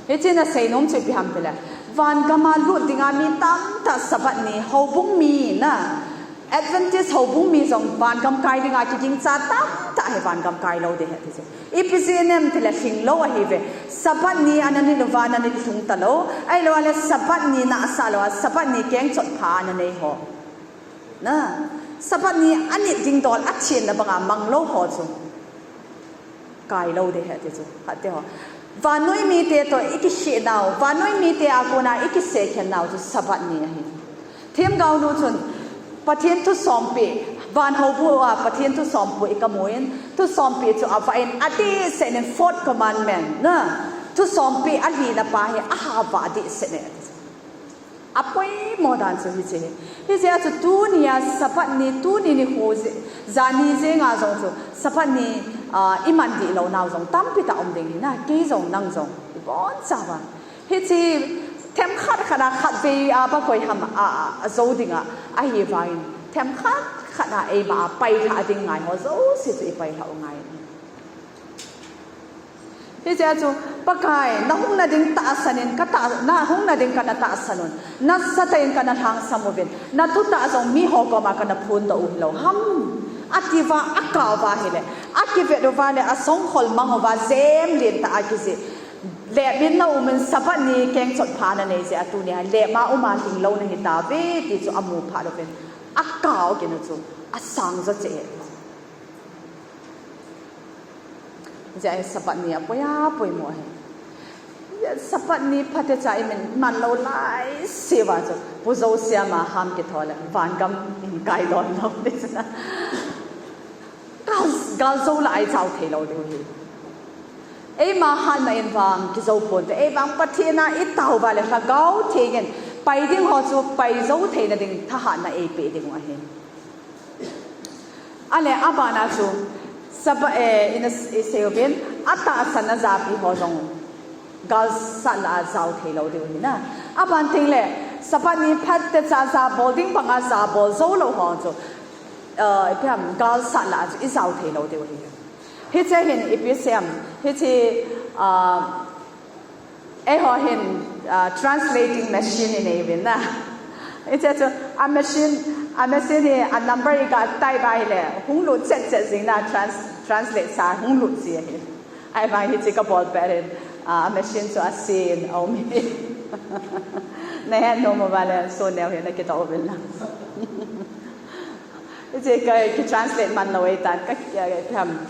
Hiche a seinom chu ipi ham tile, vangam a lut dinga mi tamtah Sabbath ni, houbung mi na, Adventist houbung mi jong vangam kai dinga kiging cha tamtah hi vangam kai lou ding ahi ti chu. Ipi jeh inem tile lhing lou ahiuve. Sabbath ni a na nit uva na nit lhung talou. Ahilou le Sabbath ni nahsah lou a, Sabbath ni keng chotpha a na nei ho. Na, Sabbath ni a nit dingdol a thenna banga mang lou ho chu. Kai lou ding ahi ti chu, khatte ho. Vannoi mite toh i kikhel nau, vannoi mite a kona i kisekhen nau chu Sabbath ni ahi. Themgao nu chun, Pathen thusompeh, van houbung a Pathen thusompeh i kamu in, thusompeh chu avah in, adehset in fourth commandment, na, thusompeh alhina pa hi aha vah dehset in. Apoimo dan chu hiche hi. Hijeh a chu tuni a Sabbath ni, tuni nikho je-, jani jenga jong chu Sabbath ni, ah, i man dih lou nau jong tampi tah um ding ahi na, kei jong nang jong i boncha uva. Hiche themkhat khat a khatvei a bakoi ham a, a, a jou dinga, ahivangin themkhat khat a eima a pailhah ding ngai ho jouse chu i pailhah u ngai. Hijeh a chu, Pakai, na hung na ding tahsan in ka tah, na hung na ding kana tahsan un, nasatah in kana lhangsam uvin, na thutah jong miho koma kana phondoh u hilou ham, ati uva, akah uva ahile, akivet uva le asongkhol mang uva, jem lentah a kijih, lep in na um in Sabbath ni keng chotpha na nei jeh a tuni a lep ma um a lhing lou na hi tauve ti chu amu phat uvin, akah u kinu chu asang jo cheh e. Hijeh a hi Sabbath ni apoi apoimo ahi. Sabbath ni phatecha i min man lou laiseuva chu, Pu Josia ma ham kitho le, vangam in kai lon lou ni chu na. Gal, gal jou lah a i chao thei lou diu hi. Eima hatna in vang kijou ponte, eivang Pathen a i tao uva le Lhagao Theng in pai ding ho chu pai jou theina ding thahatna eipeh diu ahi. Ale, abana chu, Sabbath, eh, ina s-, i seiyuvin, atahsan a japi ho jong. Galsat lah a jao thei lou diu ahi na. Aban teng le, Sabbath ni phatecha jabol ding banga jabol jou lou ho chu, uh, ipi ham, galsat lah a chu i jao thei lou diu ahi. Hiche hin ipi sei em, hiche, uh, eiho hin, uh, translating machine i nei uvin na. Hiche chu, a machine, a machine hi a number i ga type a ahile, hung lut chet chet jing na, trans-, translate sa hung lut ji ahi. Ahivang hiche ka bol pet in, ah, machine chu a sen a um hi. Na het nom uva le, so neo hi na kitoh uvin lang. Hiche ka, ki translate man lou ahitan, ka, ka, ka ham,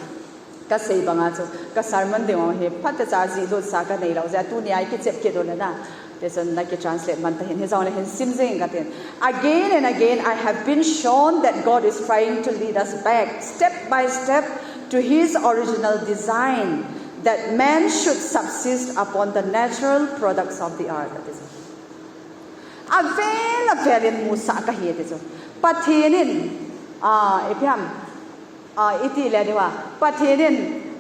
ka sei banga chu, ka sermon ding u hi, phatecha jih lut sa ka nei lou jeh a, tuni a i kichep kit u le na. Tichun na ki translate man ta hin, hijongle hin sim jing ka tin. Again and again, I have been shown that God is trying to lead us back, step by step, to his original design, that man should subsist upon the natural products of the earth. Avel avel in musah ka hi ti chu. Pathen in, ah, ipi ham, ah, iti le diu va, Pathen in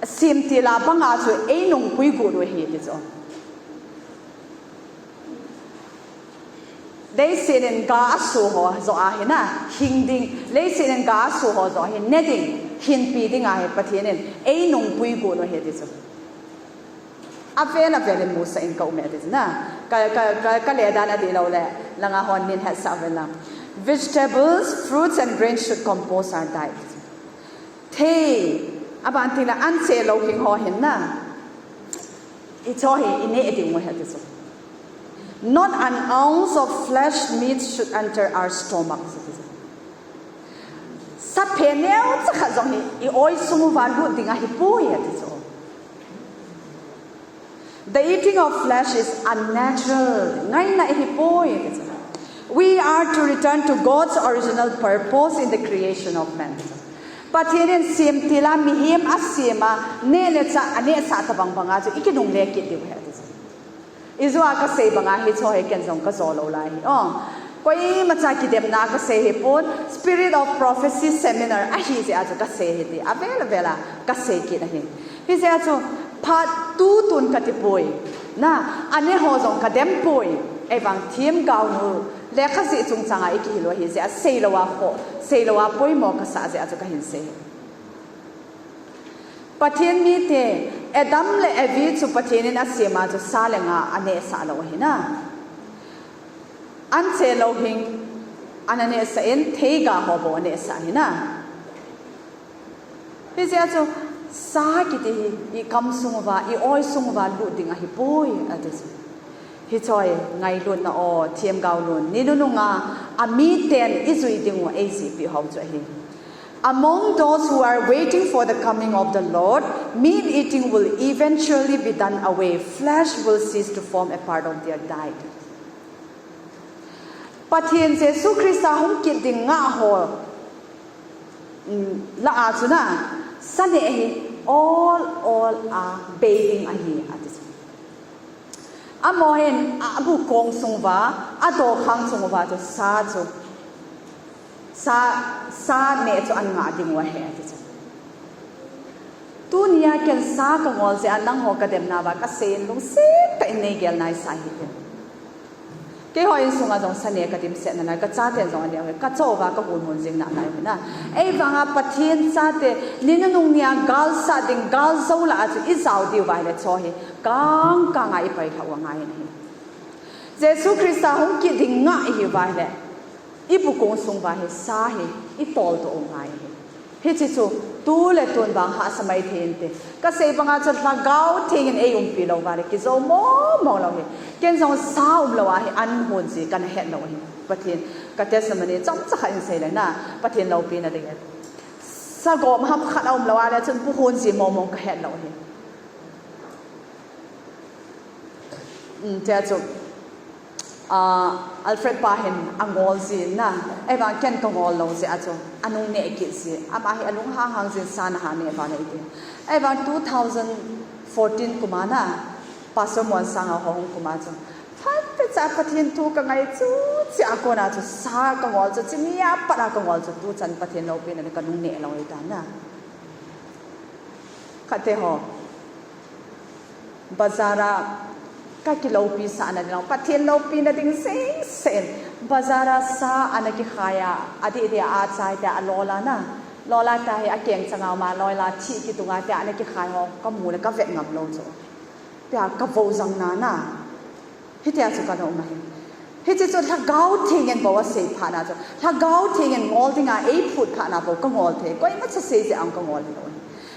semtil a banga chu ei nungpui got u ahi ti chu. Leiset in ga a so ho joh a hi na, hing ding, leiset in ga a so ho joh a hi, ne ding, hinpi ding a hi Pathen in ei nungpui got u ahi ti chu. Avel avel in musah in ka um e ti chu na. Ka, ka, ka, ka le dan a ti lou le, langa hon nin hetsah uvin lang. Vegetables, fruits and grains should compose our diet. Thei, aban teng le anche louhing ho hin na. Hicho hi i neh ding u ahi ti chu. Not an ounce of flesh meat should enter our stomach, ati chu. Sa phe neocha khat jong hi i oi sung uva lut ding ahi poi, ati chu. The eating of flesh is unnatural. Ngaina ahi poi, ati chu. We are to return to God's original purpose in the creation of man. Pathen in semtil a mihem a sem a, neh le chah a nehsah tabang banga chu i kinungle kit diu ahi, ati chu. I jo a ka sei banga hicho hi ken jong ka jo lou lai hi. Oh, koima cha kidemna ka sei hi pon, Spirit of Prophecy Seminar ahi jeh a chu ka sei hi ti. Avel avel a ka sei kit ahi. Hijeh a chu phat tutun ka ti poi. Na, a neh ho jong ka dem poi. Ahivang themgao nu lekha jih chungchang a i kihil u ahi jeh a sei lou a kho, sei lou a poimo ka sah jeh a chu ka hin sei hi. Pathen mite, Adam le Evi chu Pathen in a sem a chu sa le nga a nehsah lou ahi na. Anche louhing ana nehsah in, theiga ho bou a nehsah ahi na. Hijeh a chu sa kiti hi i kam sung uva, i oi sung uva lut ding ahi poi, ati chu. Hicho hi ngailutna o, themgao lun, ni nunung a, a miten i jui ding u ei jihpeh hou chu ahi. Among those who are waiting for the coming of the Lord, meat eating will eventually be done away. Flesh will cease to form a part of their diet. Pathen Jesu Christa hung kit ding ngah ho, mm, lah a chu na, sa neh hi ol ol a bei ding ahi, ati chu. Amaho hin a bukong sung uva, a dokhang sung uva chu sa chu, sa, sa neh chu an ngah ding u ahi, ati chu. Tunia ken sa ka ngol jeh a nangho ka demna uva ka sei in lungset tah in nei gel nai sa hih in. Keiho insung a jong sa neh ka dimset nalai, ka chaten jong aneh u ahi, ka chouva ka hun hun jing nalai u ahi na. Ahivanga Pathen chate, ni nunung nia galsat ding, gal jou lah a chu i jao diu va ahile chu hi kang kang a i pailhah u angai in ahi. Jesu Christa hung kit ding ngah i hiu va ahile, i bukong sung uva hi sa hi i toldoh u ngai ahi. Hiche chu tu le tun vang hahsa mai thei inte. Ka sei banga chu Lhagao Theng in ei umpi lou va le kijou mong mong lou hi. Ken jong sa um lou a hi an hon ji kana het lou hi. Pathen, ka testimony chomcha khat in sei le na, Pathen loupina ding in. Sa gom ham khat a um lou a le chun bu hon ji mong mong ka het lou hi. Um, tia chu, ah, Alfred pa hin a ngol ji na, ahivang ken ka ngol lou jeh a chu, a nung neh kit ji. Ama hi a lunghang hang jin sa na ha neh val e ti. Ahivang two thousand fourteen kum a na, Pastor Muansanga ho hung kum a chu, phatecha Pathen thu ka ngai chu, chia kona chu sa ka ngol chu, chuni a pat a ka ngol chu, tuchan Pathen loupina le ka nung neh lou e ta na. Khat te ho. Bazar a ka kiloupi sahna ding, Pathen loupina ding sese in bazar a sa ana kikhai a, adeh deh a achai tia alola na. Lola ta hi akeng changa ma lola thi kitunga tia ana kikhai ho kamu le kavet ngam lou chu. Tia kavou jang na na. Hitia chu kana um ahi. Hiche chu Lhagao Theng in bou asei phat na chu, Lhagao Theng in ngol dinga eiphut phat na bou kangol thei. Koimacha sei jeh a kangol hilou.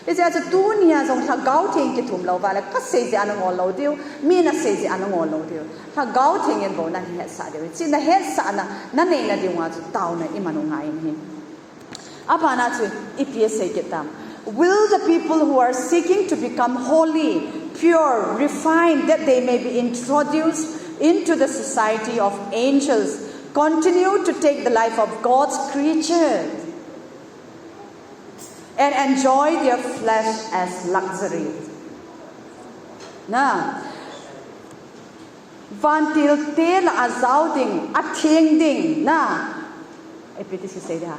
Hiche chu tunia jong Lhagao Theng kithum lou va le kasei jeh a nangol lou diu, mi nasei jeh a nangol lou diu. Lhagao Theng in bou nahetsah diu. Hiche nahetsahna nanei na diu nga chu taona iman u ngai ahi. Abana chu ipi asei kit tam. Will the people who are seeking to become holy, pure, refined, that they may be introduced into the society of angels, continue to take the life of God's creatures and enjoy their flesh as luxury? Na. Vantil te lah a jao ding, atheng ding, na. Ipi ti sei dia.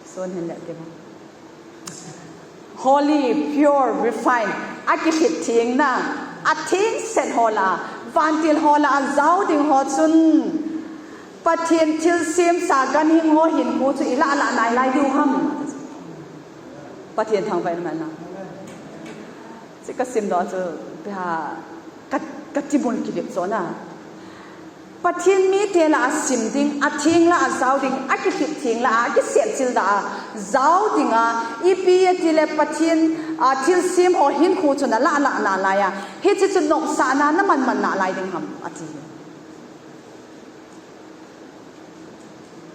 Sun hen le ti mo. Holy, pure, refined. Akilhit theng na. Atheng set ho lah a. Vantil ho lah a jao ding ho chun. Pathen thilsem sa ganhing ho hinkho chu ilah lah nai lai diu ham. Pathen thangvah in umhen lang. Hiche kasim doh chu, pia, ka, kati mun kilip chu na. Pathen mite lah a sim ding, atheng lah a jao ding, akilhit theng lah a, akisep chil lah a, jao ding a, ipi ati le Pathen, a, thilsem ho hinkho chu nalah lah nalai a. Hiche chu nopsahna naman man nalai ding ham, ati.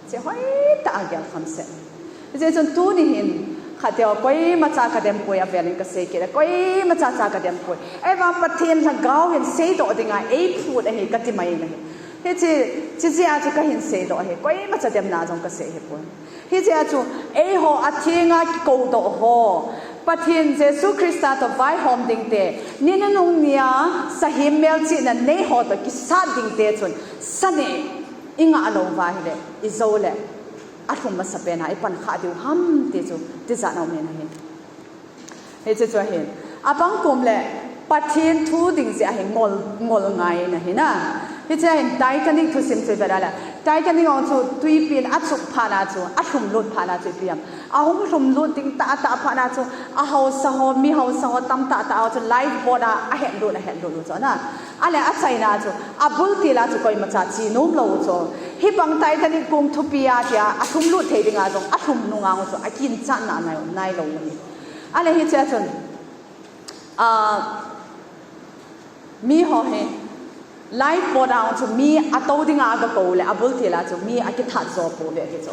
Hiche hoitah a gel kham seh. Hiche chun tuni hin, khat teu koimacha kadem poi avel in kasei kit e, koimacha cha kadem poi. Ahivang Pathen Lhagao hin seidoh dinga eiphut ahi kati mai in ahi. Hiche, hiche jeh a chu kahin seidoh ahi, koimacha demna jong kasei hipon. Hiche a chu, eiho athenga kikou doh ho, Pathen Jesu Christa toh vaihom ding te, ni nunung nia sahem melchihna nei ho toh kisat ding te chun, sa neh ingah lou uva ahile, ijou le, alhum masapen a ipan kha diu ham ti chu, tijat na um in ahi. Hiche chu ahin. Abang kom le, Pathen thu ding jeh a hi ngol, ngol ngai in ahi na. Hiche ahin Titanic thusim chu ivet a le. Titanic jong chu tuipi in achuh phat na chu, alhum lut phat na chu ipi ham. Ahung lhum lut ding tahtah phat na chu, ahaosa ho, mi haosa ho tamtah tah ho chu lifeboat a, ahet lut, ahet lut u chu na. Ale achaina chu, abul til a chu koimacha che nom lou u chu. Hibang Titanic kong thupi a tia, alhum lut thei dinga jong, alhum nunga jong chu, akinchat na nai, nai lou u hi. Ale hiche a chun, ah, mi ho hi, lifeboat a chu mi atou dinga aga kou le, abul til a chu mi akithat jo pouve hi chu.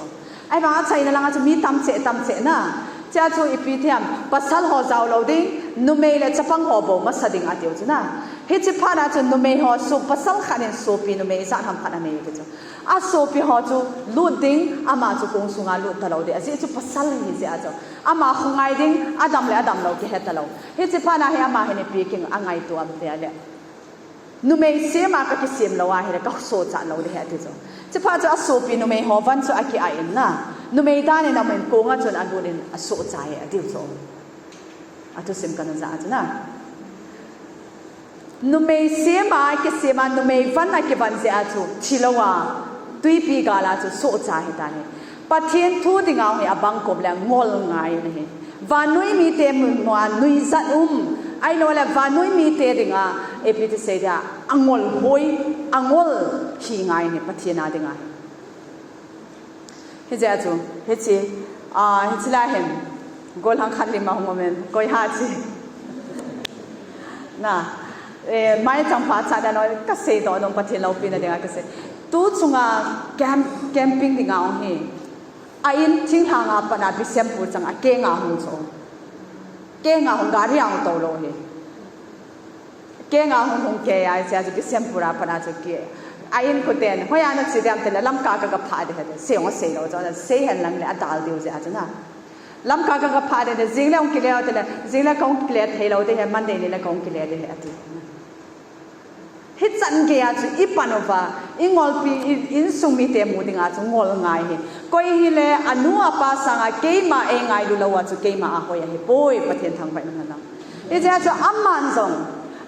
Ahivang achaina langa chu mi tam cheh, tam cheh na. Hiche a chu ipi ti ham, pasal ho jao lou ding, numei le chapang ho bou masa ding atiu chu na. Hiche phat na chu numei ho chu pasal khat in sopi numei ijat ham khat anei ti chu. Asopi ho chu lut ding, ama chu kong sunga lut talou ding. Ajeh chu pasal ahi jeh a chu. Ama khongai ding, adam le adam lou kihe talou. Hiche phat na hi ama hin ipi kin angaito am ti a le. Numei sem a kakisem lou ahile kasohcha lou ding ahi ati chu. Hiche phat chu asopi numei ho van chu aki-ai in na. Numei dan in aum in kong a chun alut in asohcha e atiu chu. Athusim kana ja chu na. Numei sem a kisem a, numei van a kivan jeh a chu, thilou a, tuipi gal a chu, sohcha ahitai. Pathen thu dinga hi abang kom le ngol ngai in ahi. Vannoi mite mun mo a nuijat um, ahilou le vannoi mite dinga, ipi ti sei dia, angol hoi, angol hi ngai in ahi, Pathen a dinga hi. Hijeh a chu, hiche, ah, hiche lai hin, gollhang khat lim ahung um in, koi ham chi. Na, eh, maicham phat cha dan a kasei doh nom Pathen loupina dinga kasei. Tu chunga camp, camping dinga hung hi. A in thinglhang a pat a Bishnupur chang a keng a hung chu. Keng a hung gari a hung tou lou hi. Keng a hung hung kei a, hiche a chu Bishnupur a pat a chu kei. A inkoten, hoiya nache dem tile, Lamka ka, kaphah ding ahi, sei jong asei lou, chu asei hen lang le adal diu jeh a chu na. Lamka ka, kaphah ding ahi, jing le hung kile tile, jing le kahung kile thei lou ding ahi, Monday ni le kahung kile ding ahi, ati. Hichan gei a chu ipan uva, ingolpi, i, insung mite mu dinga chu ngol ngai hi. Koi hile, anu apa sanga keima eingailu lou a chu keima ahoi ahipoi, Pathen thangvah in umhen lang. Hijeh chun aman jong,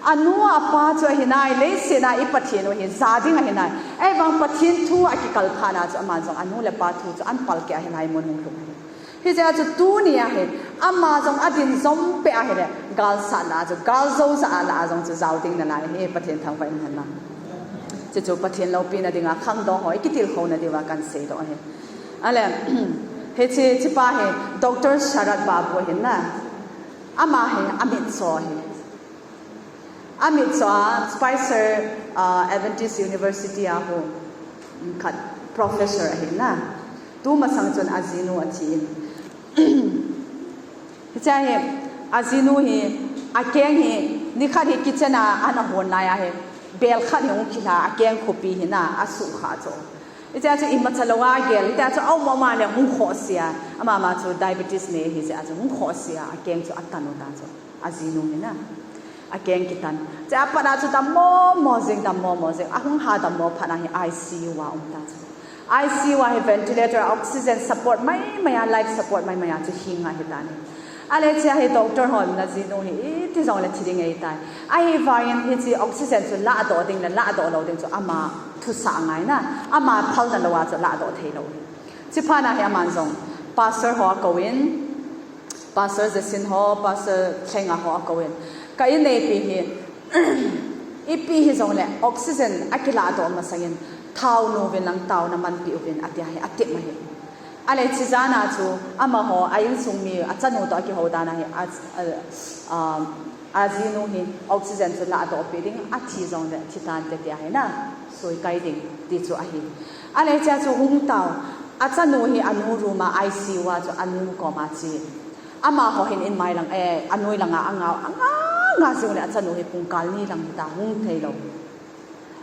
anu apa chu ahi nai, leiset a i Pathen u hi ja ding ahi nai. Ahivang Pathen thu akikal phat na chu aman jong, anu le apa thu chu ahin palkeh ahi nai mun hung lhung ahi. Hijeh chun tuni a hi, ama jong adin jom peh ahile, gal sat lah a chu, gal jou sat lah a jong chu jao ding nalai ahi, Pathen thangvah in hen lang. Chuchu Pathen loupina dinga khangdong ho, i kitilkhouna diuva kan seidoh ahi. Ale, hiche, hichepa hi, Doctor Sharat Babu ahin na. Ama hi, amitcho ahi. Amitcho a Spicer, ah, Adventist University a hu, um, khat professor ahi na. Tumasang chun ajinu athi in. Hiche hi, ajinu hi, akeng hi, nikhat hi kitchen a ana hon lai ahi. Bel khat hi hung kilha, akeng khopi hi na, asukha chu. Hiche chu imacha lou a gel, hiche chu aum aum a le hung khohse a. Ama ma chu diabetes nei hijeh a chu hung khohse a, akeng chu atan u ta chu. Ajinu hi na. Akeng kitan. Chea pat a chu dammo mo jing, dammo mo jing. Ahung ha dammo phat na hi I C U a um ta chu. I C U a hi ventilator, oxygen support mai mai a, life support mai mai a chu hing ahi tan ahi. Ale chea hi doctor hon najinu hi iti jong le thi ding ahi tai. Ahivangin hiche oxygen chu lahdoh ding le lahdoh lou ding chu ama thusah ngai na. Ama phalna lou a chu lahdoh thei lou hi. Chuphat na hi aman jong pastor ho akou in, Pastor Jasin ho, Pastor Thenga ho akou in. Ka inneipi hi, ipi hijong le, oxygen akilahdoh masangin, thaonu vin lang taona manpi uvin, ati ahi, atep ahi. Ale hiche jan a chu, amaho, a insung mi, achanu toh akihou dan ahi, a, a, a, ajinu hi, oxygen chu lahdoh pi ding, athi jong le, thi tante ti ahi na, soikai ding, ti chu ahi. Ale hichea chu hung tao, achanu hi anu room a I C U a chu anu koma che. Amaho hin in mai lang, eh, anoi langa anga, anga, anga jing le achanu hi pungkal ni lang hita hung thei lou.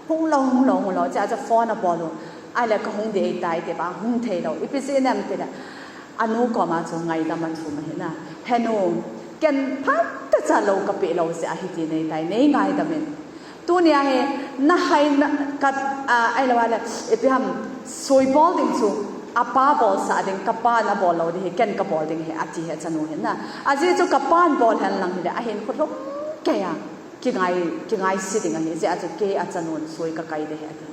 Hung lou, hung lou, hung lou, chea chu phone abol u. Ahile kahung ding ahitai tia hung thei lou. Ipi jeh inem tile, anu koma chu ngaidam athum ahi na. Henu, ken phatechan lou kapeh lou jeh a hiti nei tai, nei ngaidam in. Tunia hi, nahai na, ka, a, ahilou le, ipi ham, soi bol ding chu, apa bolsah ding, kapan abol lou ding hi, ken kabol ding ahi, ati ahi achanu hin na. Ajeh chu kapan bol hen lang hile, ahin khut lhum kei a, kingai, kingaise ding ahi, jeh a chu kei achanun soi kakai ding ahi, ati.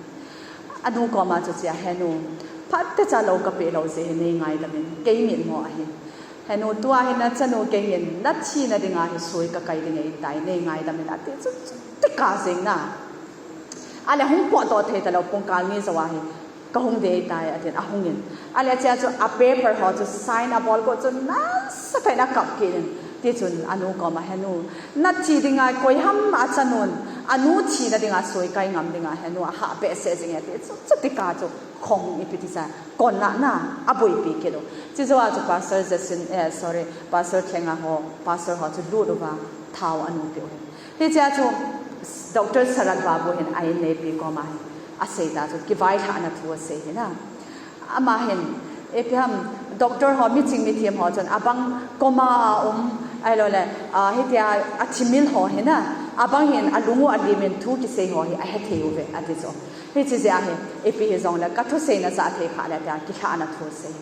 Anu koma chu chea, henu, phatechan lou kapeh lou jeh hi nei ngaidam in, kei mitmo ahi. Henu, tua hin nachanu kei hin, nathina dinga hi soi kakai ding ahitai, nei ngaidam in, ati chu, chu tika jeng na. Ale hung potdoh thei talou, pungkal ni jou a hi, kahung ding ahitai, atin, ahung in. Ale chea chu a paper ho chu sign abol got chun, nasatah in akap kit in. Tichun anu koma, henu, nathi dinga koiham achanun, anu thina dinga soi kai ngam dinga, henu, ahah behseh jing e, ati chu, chu tika chu, khong ipi ti sa, kon na, na, aboipi kit u. Chujou a chu Pastor Jasin, eh, sorry, Pastor Thenga ho, Pastor ho chu lut uva, thao anu peh u ahi. Hichea chu Doctor Sharat Babu hin a inneipi koma hi asei ta chu kivailhahna thu asei hi na. Ama hin, ipi ham, doctor ho, miching mithem ho chun abang coma a um, ahilou le, ah, hitia athimil ho hi na, abang hin alung u alim in thu kisei ho hi ahethei uve, ati chu. Hiche jeh a hi, ipi hijong le, kathuseina jahthei khah le tia kilhahna thu asei.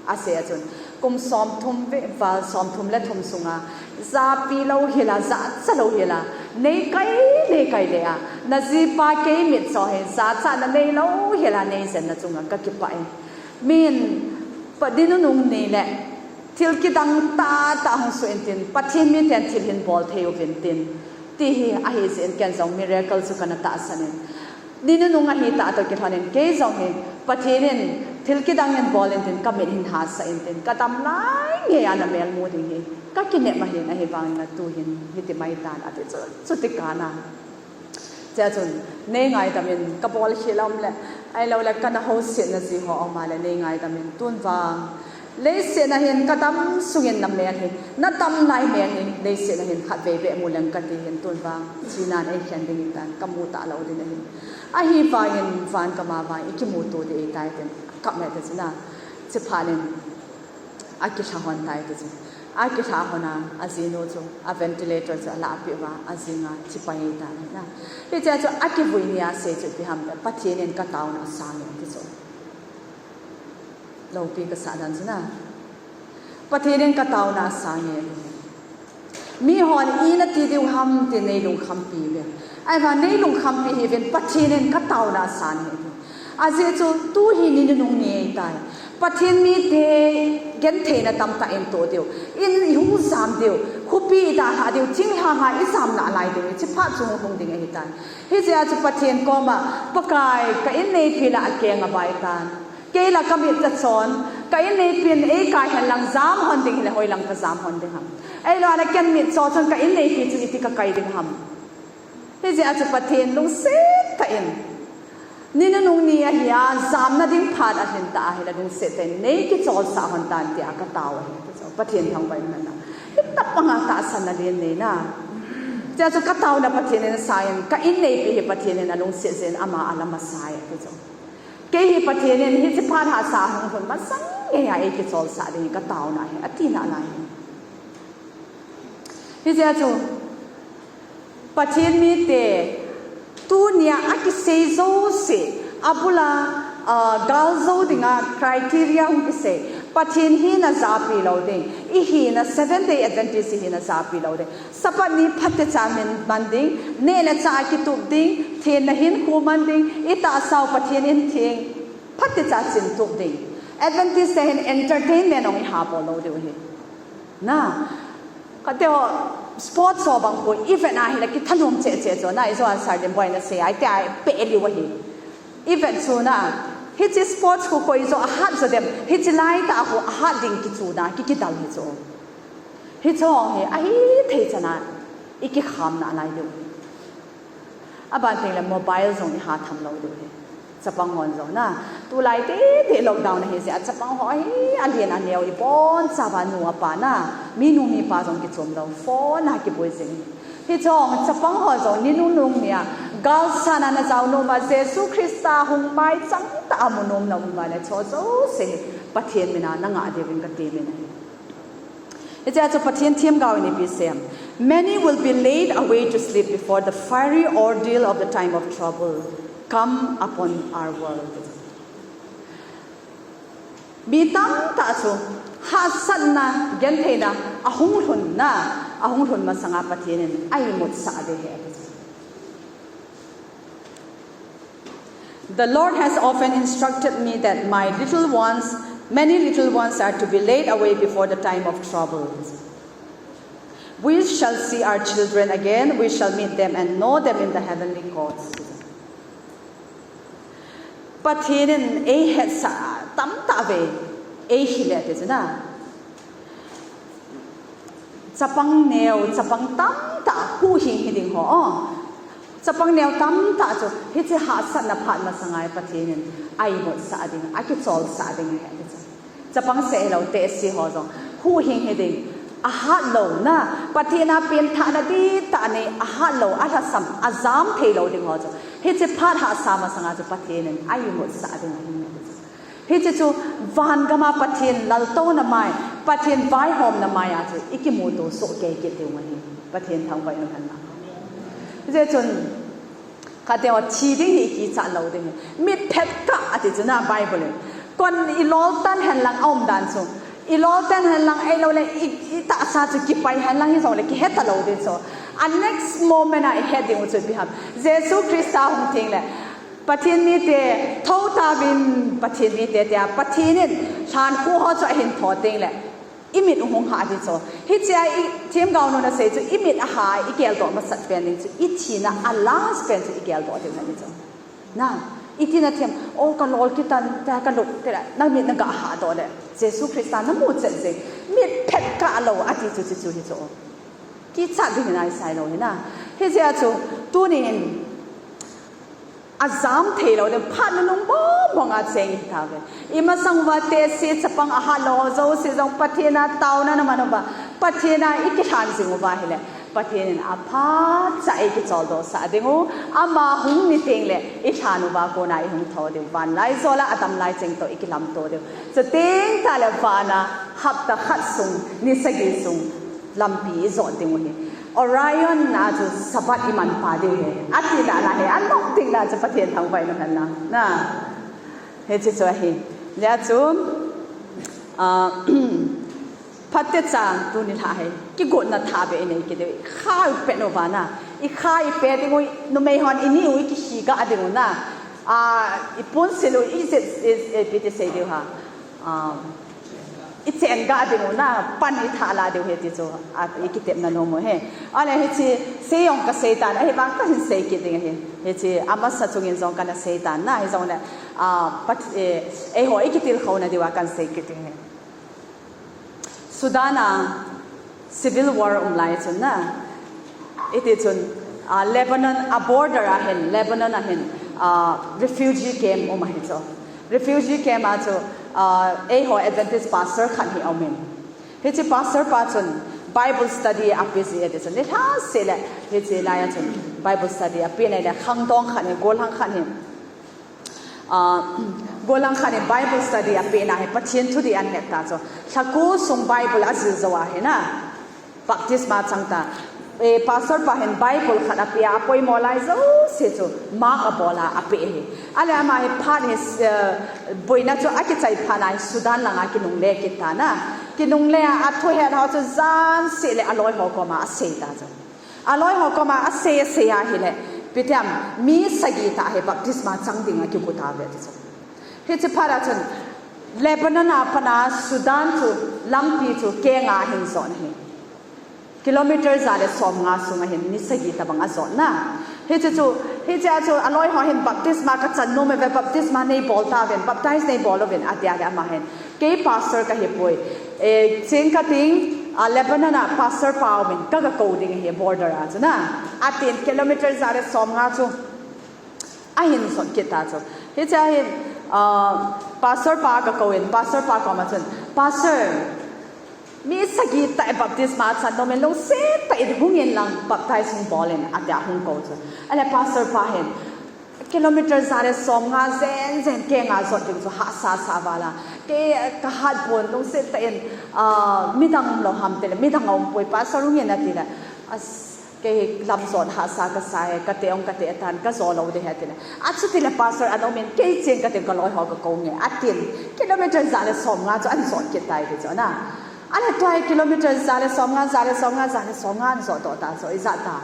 Asei a chun, kum somthum ve, val somthum le thum sunga, japi louhel a, jachat louhel a, neikai, neikai le a, najipa kei mitcho hi, jachatna neilou hel a, neijenna chunga kakipah e. Min, pa dinunung nei le, thil kidang tahtah hung suh intin, Pathen miten thil hin bol thei uvin tin, ti hi ahi jeh in ken jong miracle chu kana tahsan in. Dinunung ahi tah toh kilhon in, kei jong hi, Pathen in thil kidang in bol intin kamit hin hahsah intin, kadam lai ngei a namel mu ding hi, kakinep ahin, ahivangin natu hin, hiti mai tan, ati chu, chuti kana. Chea chun, nei ngaidam in, kabol khel a um le, ahilou le, kana housetna ji ho a um a le, nei ngaidam in, tun vang, leiset a hin kadam sungin namel hi, nadam lai mel hi, leiset a hin khatvei beh mu leng kati hin, tun vang, thinan eikhen ding ahitan, kamu talou ding ahin. Ahivangin van gam a vang ikimuto ding ahitai tin, akap me ta chu na, chuphat in, akilha hon tai ti chu. Akilha hon a, ajinu chu, a ventilator chu alahpeh uva, ajing a, thi pai ahitan ahi na. Hichea chu, akivui ni a sei chu ipi ham le, Pathen in kataona asang e ti chu. Loupi kasah dan chu na. Pathen in kataona asang e. Mihon ina ti diu ham ti nei lungkhampi ve. Ahivang nei lungkhampi hih uvin Pathen in ka taona asan ahi. Ajeh chu tu hi ni nunung ni ahitai. Pathen mite gentheina tamtah in toh diu. In i hung jam diu. Khopi i dalha diu. Thinglhang a i jam nalai diu. Hiche phat chu hung lhung ding ahitai. Hijeh a chu Pathen koma, Pakai, ka in neipi la akeng abai tan. Kei la ka mit ka chon, ka in neipin ei kai hen lang jam hon ding hile hoilang ka jam hon ding ham. Ahilou le ken mit cho chun ka in neipi chu iti ka kai ding ham. Hijeh a chu Pathen lungset tah in. Ni nunung ni ahi a, jamna ding phat alhin ta ahile lungset tah in nei kicholsah hon tan tia ka tao ahi. Pathen thangvah in umhen lang. Hitobang a tahsanna len nei na. Hijeh a chu ka taona Pathen in asan, ka in neipi hi Pathen in alungset jeh in ama alam asai ati chu. Kei hi Pathen in hiche phat hahsa hung lhun masang geiya eikicholsah ding ka taona ahi, ati nalai ahi. Hijeh a chu, Pathen mite, tunia akisei jouse, abula, ah, gal jou dinga criteria hung kisei. Pathen hina japi lou ding, i hina Seventh Day Adventist hina japi lou ding. Sabbath ni phatecha min man ding, neh le chah a kitup ding, thenna hinkho man ding, i tahsa u Pathen in theng, phatecha chin tup ding. Adventist te hin entertainment jong i ha bol lou diu ahi. Na, kate ho sports ho bang khu event ahile kithanom cheh cheh chu na, i jo answer dem boina sei, ahi tia peh liu ahi. Event chu na, hiche sports khu koi jo ahat jo dem, hiche laitah a khu ahat ding kichuna, ki kidal hi chu. Hiche ho hi, ahithei chana, i kikham nalai diu. Aban tengle mobile jong i ha tham lou diu ahi. Chapang hon jong na. Tulai tete lockdown ahi jeh a chapang ho hi alen aneo i bonchauva nu apa na. Minu mipa jong kichom lou. Phone a kiboi jing. Hiche ho chapang ho jong ni nunung nia. Galsatna a na jao nom a Jesu Christa hung maichang tah a mu nom na um uva le hiche ho jouse hi Pathen mina na ngah diuvin ka temin ahi. Hijeh a chu Pathen themgao in ipi asei em. Many will be laid away to sleep before the fiery ordeal of the time of trouble come upon our world. Mi tamtah chu hahsatna, gentheina, ahung lhunna, ahung lhun masanga Pathen in a imutsah ding ahi. The Lord has often instructed me that my little ones, many little ones are to be laid away before the time of trouble. We shall see our children again, we shall meet them and know them in the heavenly courts. Pathen in eihetsah tamtah vei, eihil e ati chu na. Chapang neo, chapang tamtah huhhing hiding ho. Chapang neo tamtah chu, hiche hahsatna phat masanga Pathen in a imutsah ding, a kicholsah ding ahi ati chu. Chapang seh hilou, tehse ho jong. Huhhing hiding, ahat louna, Pathen a pengthahna dihtah nei, ahat lou, alhasam, ajam thei lou ding ho chu. Hiche phat hahsa masanga chu Pathen in a imutsah ding ahi ati chu. Hiche chu van gama Pathen laltouna mai, Pathen vaihomna mai a chu i kimuto soh kei kit diu ahi. Pathen thangvah in umhen lang. Hijeh chun, khat teng ho thi ding hi i kichat lou ding ahi. Mit phet kah ati chu na Bible in. Kon i lol tan hen lang a um dan chu. I lol tan hen lang ahilou le i, i tahsa chu kipai hen lang hijongle kihe talou ding chu. A next moment a i het ding u chu ipi ham. Jesu Christa hung tengle. Pathen mite, thou tauvin Pathen mite tia, Pathen in lhankhuh ho chu ahin thou tengle, i mit u hung hah ding chu. Hichea i themgao nun asei chu, i mit ahah a i geldoh masat pen ding chu, i thina a last pen chu i geldoh ding ahi chu. Na, i tina them, o ka lol kitan, tia ka lut, tia, na mit na ga hah doh le. Jesu Christa na mu chet jeng, mit phet kah lou ati chu, chu, chu hi chu. Kichat ding in ahi sai lou hi na. Hijeh a chu, tunin, ajam thei lou ding, phat nunung mong mong a cheng hi tauve. I masang uva tehse chapang ahat lou ho jouse jong Pathen a taona na man uva, Pathen a i kilhan jing uva ahile, Pathen in aphat cha i kicholdo sah ding u, ama hung ni tengle i lhan uva kona i hung thou diu, van lai jol a adam lai cheng toh i kilamto diu. Chuteng tah le van a hapta khat sung, ni sagi sung, lampi i jot ding u hi. Orion a chu Sabbath i manpa diu hi. Ati nalai hi, anop ding la chu Pathen thangvah in umhen lang. Na. Hiche chu ahi. Hijeh a chu, ah, Phatecha tuni lha hi kigotna thabeh inei kit diu, ikha u pet uva na, ikha ipet ding u, numei hon ini u ikihi ga ding u na, a, ipunsil u ijep, i, i, ipi ti sei diu ham, a, ichen ga ding u na, pan itha la diu ahi ti chu, a, ikitepna nom u ahi. Ahile hiche, sei jong kasei tan, ahivang kahin sei kit ding ahi. Hiche, amasa chungin jong kana sei tan na, hijongle, a, pat, e, eiho ikitilkhouna diuva kahin sei kit ding ahi. Sudan a civil war um lai chun na, iti chun, a, Lebanon a border a hin, Lebanon a hin, a, refugee camp um ahi chu. Refugee camp a chu, a, eiho Adventist pastor khat hi aumin. Hiche pastor pa chun Bible study ape ji ati chun, nilhah seh le hiche lai a chun Bible study ape nai le khangdong khat hi, gollhang khat hi. A, gollhang khat in Bible study apehna hi Pathen thudih ahin het ta chu. Lha ko sung Bible ajil jou ahi na, baptisma achang ta. E, pastor pa hin Bible khat ape a, apoimo lai jouse chu mark abol a apeh ahi. Ahile ama hi phat hi, eh, boina chu akichai phat na hi Sudan langa kinungle kit ta na. Kinungle a, athu het ho chu jan seh le aloi ho koma asei ta chu. Aloi ho koma asei, asei ahile, ipi ti ham, mi sagi tah hi baptisma chang dinga kigo tauve ti chu. Hiche phat a chun, Lebanon a pat a Sudan chu lampi chu kenga ahin jot ahi. Kilometer ja le somnga sunga hin ni sagi tabang ajot na. Hiche chu, hiche a chu aloi ho hin baptisma kachan nom e ve, baptisma neibol tauvin, baptize neibol uvin, ati ahile ama hin, kei pastor kahipoi. E, cheng kating, a, Lebanon a pastor pa aumin, kaga kou ding ahi border a chu na. Atin kilometer ja le somnga chu ahin jot kit ta chu. Hiche a hin, a, pastor pa aga kou in, pastor pa koma chun, Pastor, mi sagi tah hi baptisma achan nom in, lungset tah in hung in lang baptize hung bol in, atia hung kou chu. Ahile pastor pa hin, kilometer ja le somnga jen jen kenga jot ding chu hahsa sa val a. Kei kahat pon, lungset tah in, a, midang umlou ham tile, midang aumpoi, pastor hung in atile. As, kei hi lam jot hahsa kasa e, kate ong kate tan, kajo lou ding ahi atile. Achutile pastor ana um in, kei cheng kating kaloi ho kakou nge, atin. Kilometer ja le somnga chu ahin jot kit tai ti chu na. Ahile tua hi kilometer ja le somnga, ja le somnga, ja le somnga ahin jot doh ta chu, ijat ta.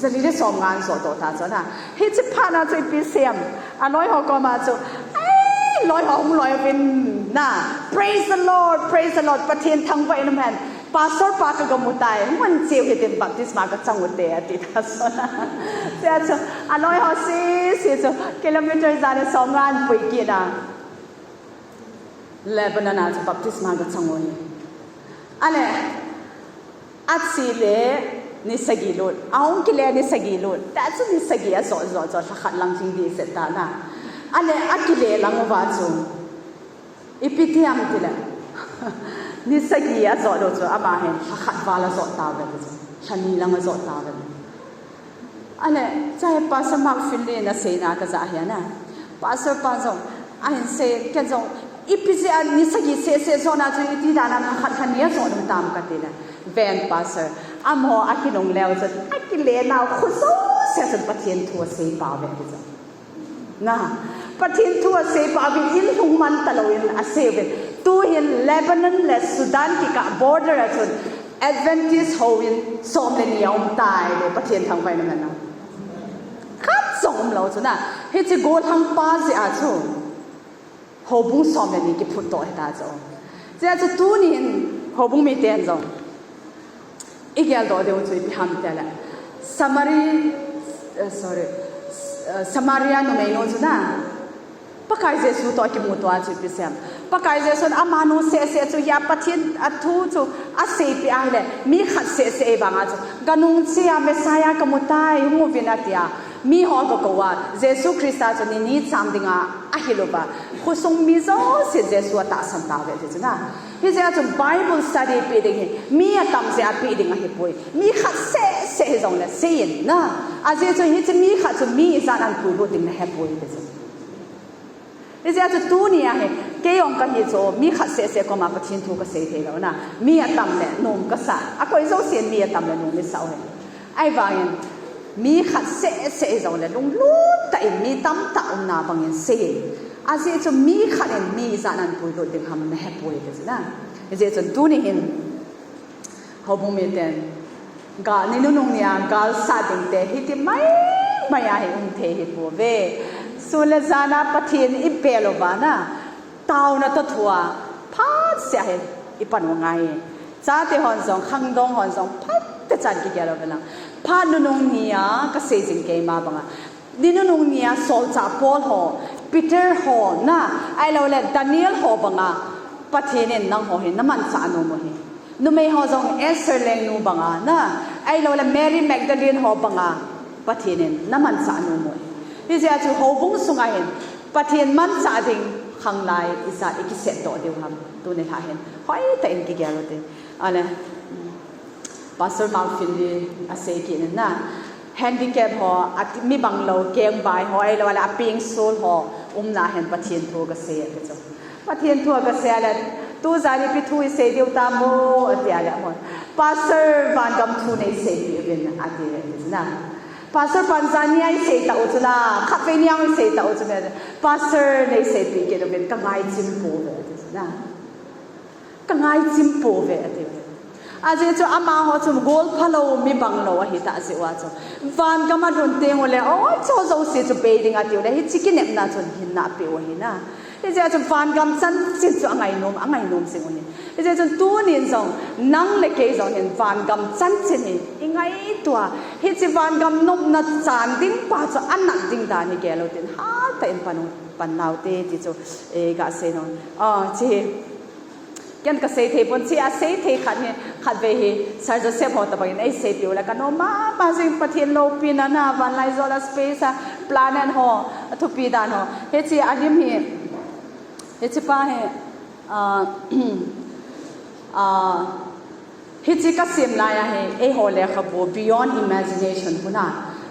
Jali le somnga ahin jot doh ta chu na. Hiche phat na chu ipi sei ham. Aloi ho koma chu, ei, loi ho hung loi uvin na. Praise the Lord, praise the Lord. Pathen thangvah in umhen. Pastor pa kaga mu tai. Hung in cheu hitin baptisma kachang ute ati ta chu na. Chea chu, aloi ho sese chu, kilometer ja le somnga ahin pui kit na. Lebanon a chu baptisma kachang u ahi. Ahile, ache le ni sagi lut, ahung kile ni sagi lut, ta chu ni sagi ajot jot jot lha khat lang ching ding set ta na. Ahile, akile lang uva chu, ipi ti ham tile, ni sagi ajot u chu ama hin lha khat val ajot tauve ti chu, lha ni lang ajot tauve. Ahile, chea hi Pastor Mark Finlay in aseina kaja ahi na. Pastor pa jong, ahin sei, ken jong, ipi jeh a ni sagi sese jotna chu iti dan a lha khat lha ni ajot um tam katile. Ven Pastor, amaho akinungle u chun, akile nau khu jouse chun Pathen thu asei pau ve ti chu. Na, Pathen thu asei pau vin, in lhung man talou in asei uvin. Tuhin Lebanon le Sudan kikah border a chun Adventist houin som le ni aum tai le, Pathen thangvah in umhen lang. Khat jong umlou chu na, hiche gollhang pa jeh a chu houbung som le ni kiphut doh hita chu. Chea chu tunin houbung miten jong igel doh diu chu ipi ham tile, Samari, eh, sorry, eh, Samaria numeinu chu na, Pakai Jesu toh akimuto a chu ipi sei ham. Pakai Jesun amanu seh seh chu hia Pathen a thu chu aseipeh ahile, mi khat seh seh ahivanga chu, ganung chea Messiah kamu tai, hung uvin atia. Miho agakou a, Jesu Christa chu ni ni cham dinga ahil uva, khosung mi jousen Jesu atahsan tauve ti chu na. Hijeh a chu Bible study peh ding hi mi atam jeh a peh ding ahipoi. Mi khat seh seh hijongle seiyin na. Ajeh chu hiche mi khat chu mi ijat a ahin puilut ding nahepoi ti chu. Hijeh a chu tunia hi, kei jong kahi chu, mi khat seh seh koma Pathen thu kasei theilou na. Mi atam le nom kasah. Akoi jousen mi atam le nom isah u hi. Ahivangin, mi khat seh seh hijongle lunglut tah in mi tamtah umna bangin seiyin. Ajeh chu mi khat in mi ijat a ahin puilut ding ham nahepoi ti chu na. Hijeh chun tuni hin, houbung miten, gal ni nunung nia galsat dingte hiti maimai a hi um thei hi pouve. Sun le jan a Pathen i bel uva na, taona toh thua phatseh a hi i pan u ngai. Chate hon jong, khangdong hon jong, phatseh chan kigel uve lang. Phat nunung nia kasei jing keima banga, ni nunung nia solchah Paul ho, Peter ho na, ahilouleh Daniel ho banga Pathen in nangho hi namanchah nom u hi. Numei ho jong Esther lengnu banga na, ahilouleh Mary Magdalene ho banga Pathen in namanchah nom u hi. Hijeh a chu houbung sunga hin Pathen manchah ding khanglai ijat i kisetdoh diu ham, tuni lha hin hoitah in kigel u te. Ale, Pastor Mark Finley asei kit in na, handicap ho, ati, mi banglou, kengbai ho, ahilouleh apeng sol ho umna hin Pathen thu kasei ati chu. Pathen thu kasei le, tujan ipi thu isei diu tam ati le, amahon, Pastor, vangam thu neiseipeh uvin ati le, ati chu na. Pastor, panjan nia isei tau chu la, khatvei nia isei tau chu la, Pastor, neiseipeh kit uvin, kangaichat pouve ati chu na. Kangaichat pouve ati. Ajeh chu amaho chu golphalou, mi banglou ahi tah jeh uva chu, vangam alhun teng ule, oi, hiche jouse chu bei ding atiu le, hiche kinepna chun hinna apeh u ahi na. Hijeh a chu vangam chanchin chu angainom, angainom jing u ahi. Hijeh chun tunin jong, nang le kei jong hin vangam chanchin hi i ngaito a, hiche vangam nopna chan ding pa chu anat ding dan hi gel u tin, hatah in pan u, pan nau te ti chu, eh, gasei nom. Ah, hiche hi ken kasei thei pon, hiche asei thei khat hi, khatvei hi Sir Joseph ho tobang in eiseipeh u le kanom mama jing, Pathen loupina na, vanlaijol a space a planet ho, athupi dan ho. Hiche alim hi, hiche pa hi, ah, ah, hiche kasem lai a hi, eiho lekhabu Beyond Imagination hon a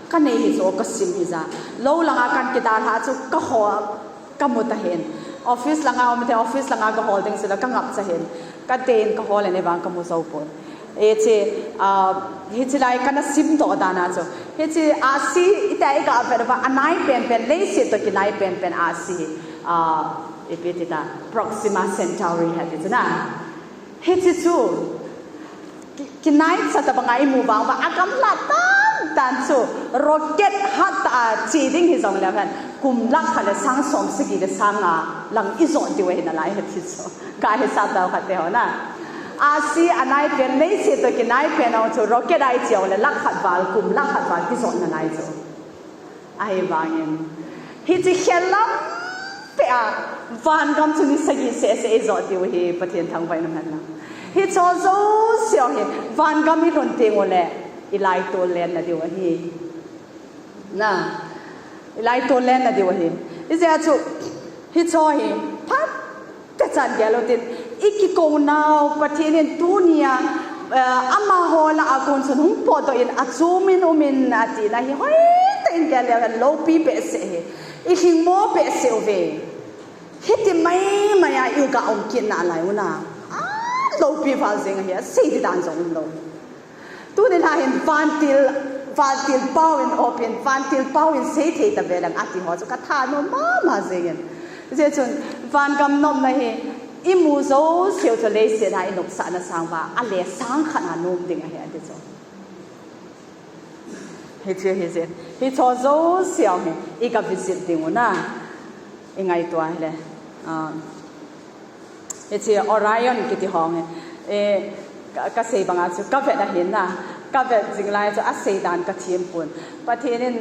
kanei hi chu kasim hija. Lou langa kan kidalhah chu kahol, kamu tahen. Office langa um te, office langa kahol ding chu la kangap tahen. Katen kahol in ahivang kamu jou pon. Hiche, ah, hiche lai kana simdoh dan a chu, hiche ahsi, ita iga vet uva anai penpen, leiset toh kinai penpen ahsi, ah, ipi ti ta, Proxima Centauri ahi ti chu na. Hiche chu ki-, kinaicha tobanga imu vang uva, agamlat tantan chu rocket hat a che ding hijong leu hen, kum lakh khat le sang som sagi le sang nga lang ijot diu ahi nalai ahi ti chu. Kahisap tau khat te ho na. Ahsi anai pen, leiset toh kinai pen ho chu rocket a iche u le lakh khat val, kum lakh khat val kijot nalai chu. Ahivangin, hiche khellam peh a, vangam chu ni sagi seh seh ijot diu ahi, Pathen thangvah in umhen lang. Hicheho jouse hi, vangam ilhun teng ule, ilaitol lenna diu ahi. Na, ilaitol lenna diu ahi. Hijeh a chu, hicheho hi, phat techan gel u tin, ikikou nau, Pathen in tunia, eh, amaho lah a kon chun hung potdoh in, achom in um in ati na hi hoitah in gel leu hen loupi behseh ahi. Ilhingmo behseh uve. Hiti maimai a iga um kit nalai u na. Aloupi val jeng ahi, asei di dan jong umlou. Tuni lha hin vantil, vantil pao in op in, vantil pao in sei thei tave lang ati ho chu kathanom mama jeng in. Hijeh chun, vangam nopna hi, imu jouse u chu leiset a inopsahna sang uva, ale sang khat a nom ding ahi ati chu. Hiche hijeh in, hicheho jouse u hi, iga visit ding u na, ingaito a hile. Ah. Hiche Orion kiti ho hi, eh, ka, kasei banga chu kavet ahin na, kavet jing lai chu asei dan kathem pon. Pathen in,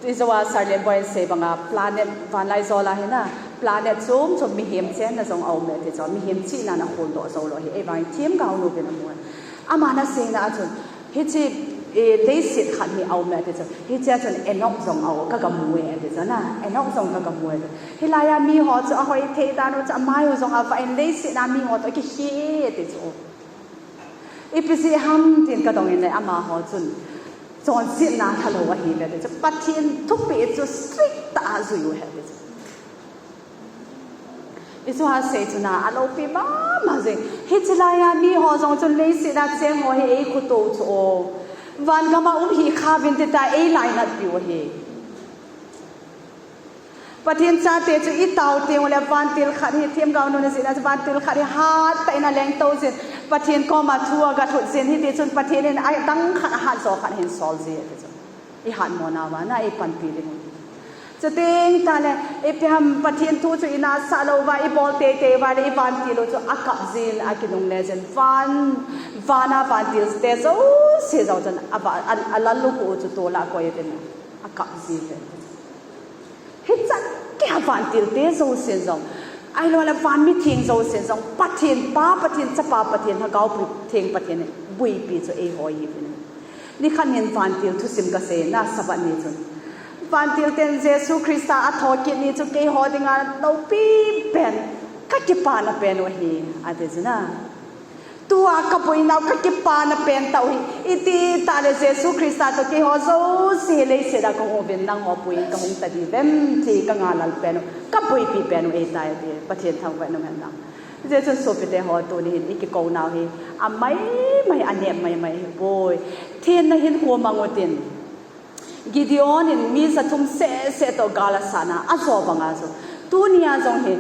ijou a Sir Lenboi in sei banga planet, vanlaijol a hi na, planet chom chom mihem chenna jong aume ti chu, mihem chihnan aholdoh jou lou ahi, ahivangin themgao louvin amu ahi. Aman aseina a chun, hiche, eh, leiset khat hi aume ati chu, hichea chun Enoch jong au, kagamu e ati chu na, Enoch jong kagamu e ati. Hilai a miho chu ahoi thei dan u chu, amai u jong avah in leiset a miho toh akihe e ati chu. Ipi jeh ham tin kadong in le amaho chun, chonsetna lhalou ahiuve ati chu, Pathen thupeh chu strict tah a ajui u ahi ati chu. Ijou a sei chu na, aloupi mama jeng. Hiche lai a miho jong chun leiset a cheng ho hi eikhoto u chu o. Vangam a um hih kha uvin ti ta eilainat piu ahi. Pathen chate chu i tao teng uleh vantil khat hi, themgao nuna jeh a chu vantil khat hi hat tah in a lengtou jin, Pathen koma thu a ga lhut jin, hiti chun Pathen in a dang khat a hat jo khat hin sol ji ti chu. I hat mo nauva, na i panpi ding u. Chuteng tah le, ipi ham Pathen thu chu i nahsah lou uva, i bol teitei uva le, i vantil u chu a kap jin, a kinungle jin, van, van a vantil te jouse jong chun a va-, a, a lallukhuh u chu tol a koi uvin a kap ji uvin. Hichan geiya vantil te jousen jong, ahilou le van mitheng jousen jong, Pathen Pa, Pathen Chapa, Pathen Lhagao Theng, Pathen in buipi chu eiho ahi uvin. Nikhat hin vantil thusim ka sei na, Sabbath ni chun. Vantil ten Jesu Christa a thokit ni chu keiho dinga loupi pen, ka kipana pen u ahi, ati chu na. Tua ka boinau ka kipana pen tah u hi, iti tah le Jesu Christa toh keiho jouse leiset a ka hung uvin nangho pui in ka hung ta diu vem, ti ka ngalal pen u, ka buipi pen u ahitai ti, Pathen thangvah in um hen lang. Hijeh chun sopite ho tuni hin i kikou nau hi, a maimai, a nep maimai ahipoi. Thenna hin khu mang utin. Gideon in mi jathum seh seh toh gal a sat na, a jo banga chu. Tuni a jong hi,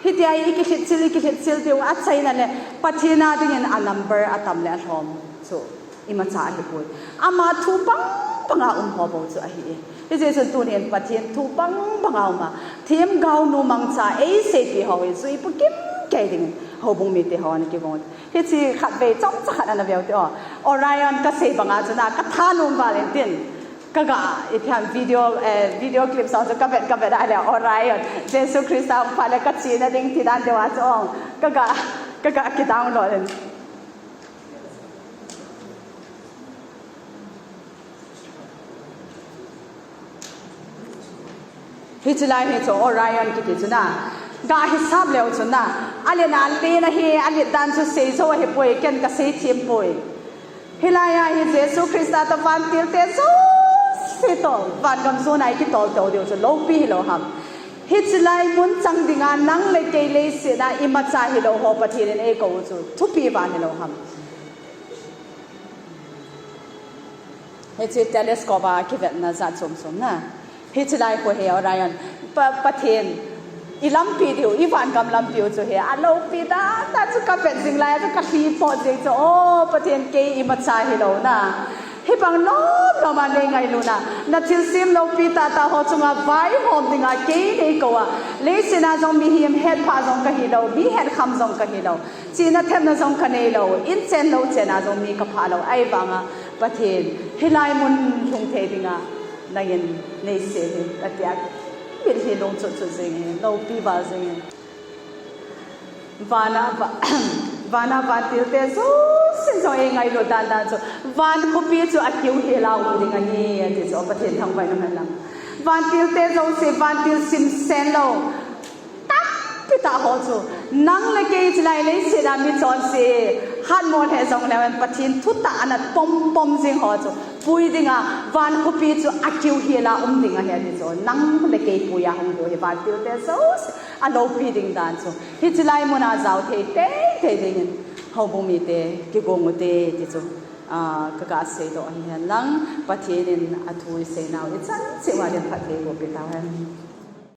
hitia i kilhit chil, i kilhit chil diu a chaina le, Pathen a dingin a number a tam le a lhom chu imacha ahipoi. Ama thu bang banga um ho bou chu ahi e. Hijeh chun tuni in Pathen thu bang banga um a, themgao nu mangcha eiseipi ho hi, jui pu kim kei dingin, houbung mite ho ana kigong. Hiche khatvei chomcha khat ana veu te o. Orion ka sei banga chu na, ka thanom val in tin. Ka ga, i thiam video, eh, video clip sa chu ka vet, ka vet a le Orion. Jesu Christa hung phat le ka chena ding ti dan deu a chu ong. Ka ga, ka ga ki download in. Hiche lai hi chu Orion kiti chu na. Ga hisap leu chu na. A len a len ahi, a len dan chu sei jou ahipoi, ken ka sei them poi. Hilai a hi Jesu Christa toh vantil te jouse toh, vangam jona i kitol tou diu chu loupi hilou ham. Hiche lai mun chang dinga nang le kei leiset a imacha hilou ho Pathen in eikou u chu thupi val hilou ham. Hiche telescope a kivetna jat chom chom na. Hiche lai khu hi Orion, Pa, Pathen, i lampi diu, i vangam lampi u chu hi, a loupi dan dan chu ka vet jing lai a chu ka lhi pot jing chu, o Pathen kei imacha hilou na. Hibang lom lom a nei ngailu na. Na thilsem loupi tah tah ho chunga vaihom dinga kei nei kou a. Leiset a jong mihem hetphah jong ka hilou, mi hetkham jong ka hilou. Chena themna jong ka neilou, in chen lou chen a jong mi ka phah lou, ahivanga Pathen, hilai mun lhung thei dinga, nangin nei sem in, ka tia, mitlhi lungchut chut jing in, loupi val jing in. Vana va-, vana vantil te jousen jong eingailut dan dan chu, van khopi chu akiu hel a um ding ahi, ati chu, Pathen thangvah in um hen lang. Vantil te jouse, vantil simsen lou. Tampi tah ho chu, nang le kei chulai leiset a mi chonse, hatmo lheh jong leu hen Pathen thutah ana pom pom jing ho chu, pui dinga, van khopi chu akiu hel a um ding ahi ati chu, nang le kei pui a hung diu hi vantil te jouse, a loupi ding dan chu. Hiche lai mun a jao thei tei tei dingin, houbung mite, kigong ute ti chu, ah, ka ga seidoh ahi hen lang, Pathen in a thu i seinau, i chan cheh uva lungphatthei boh peh tau hen.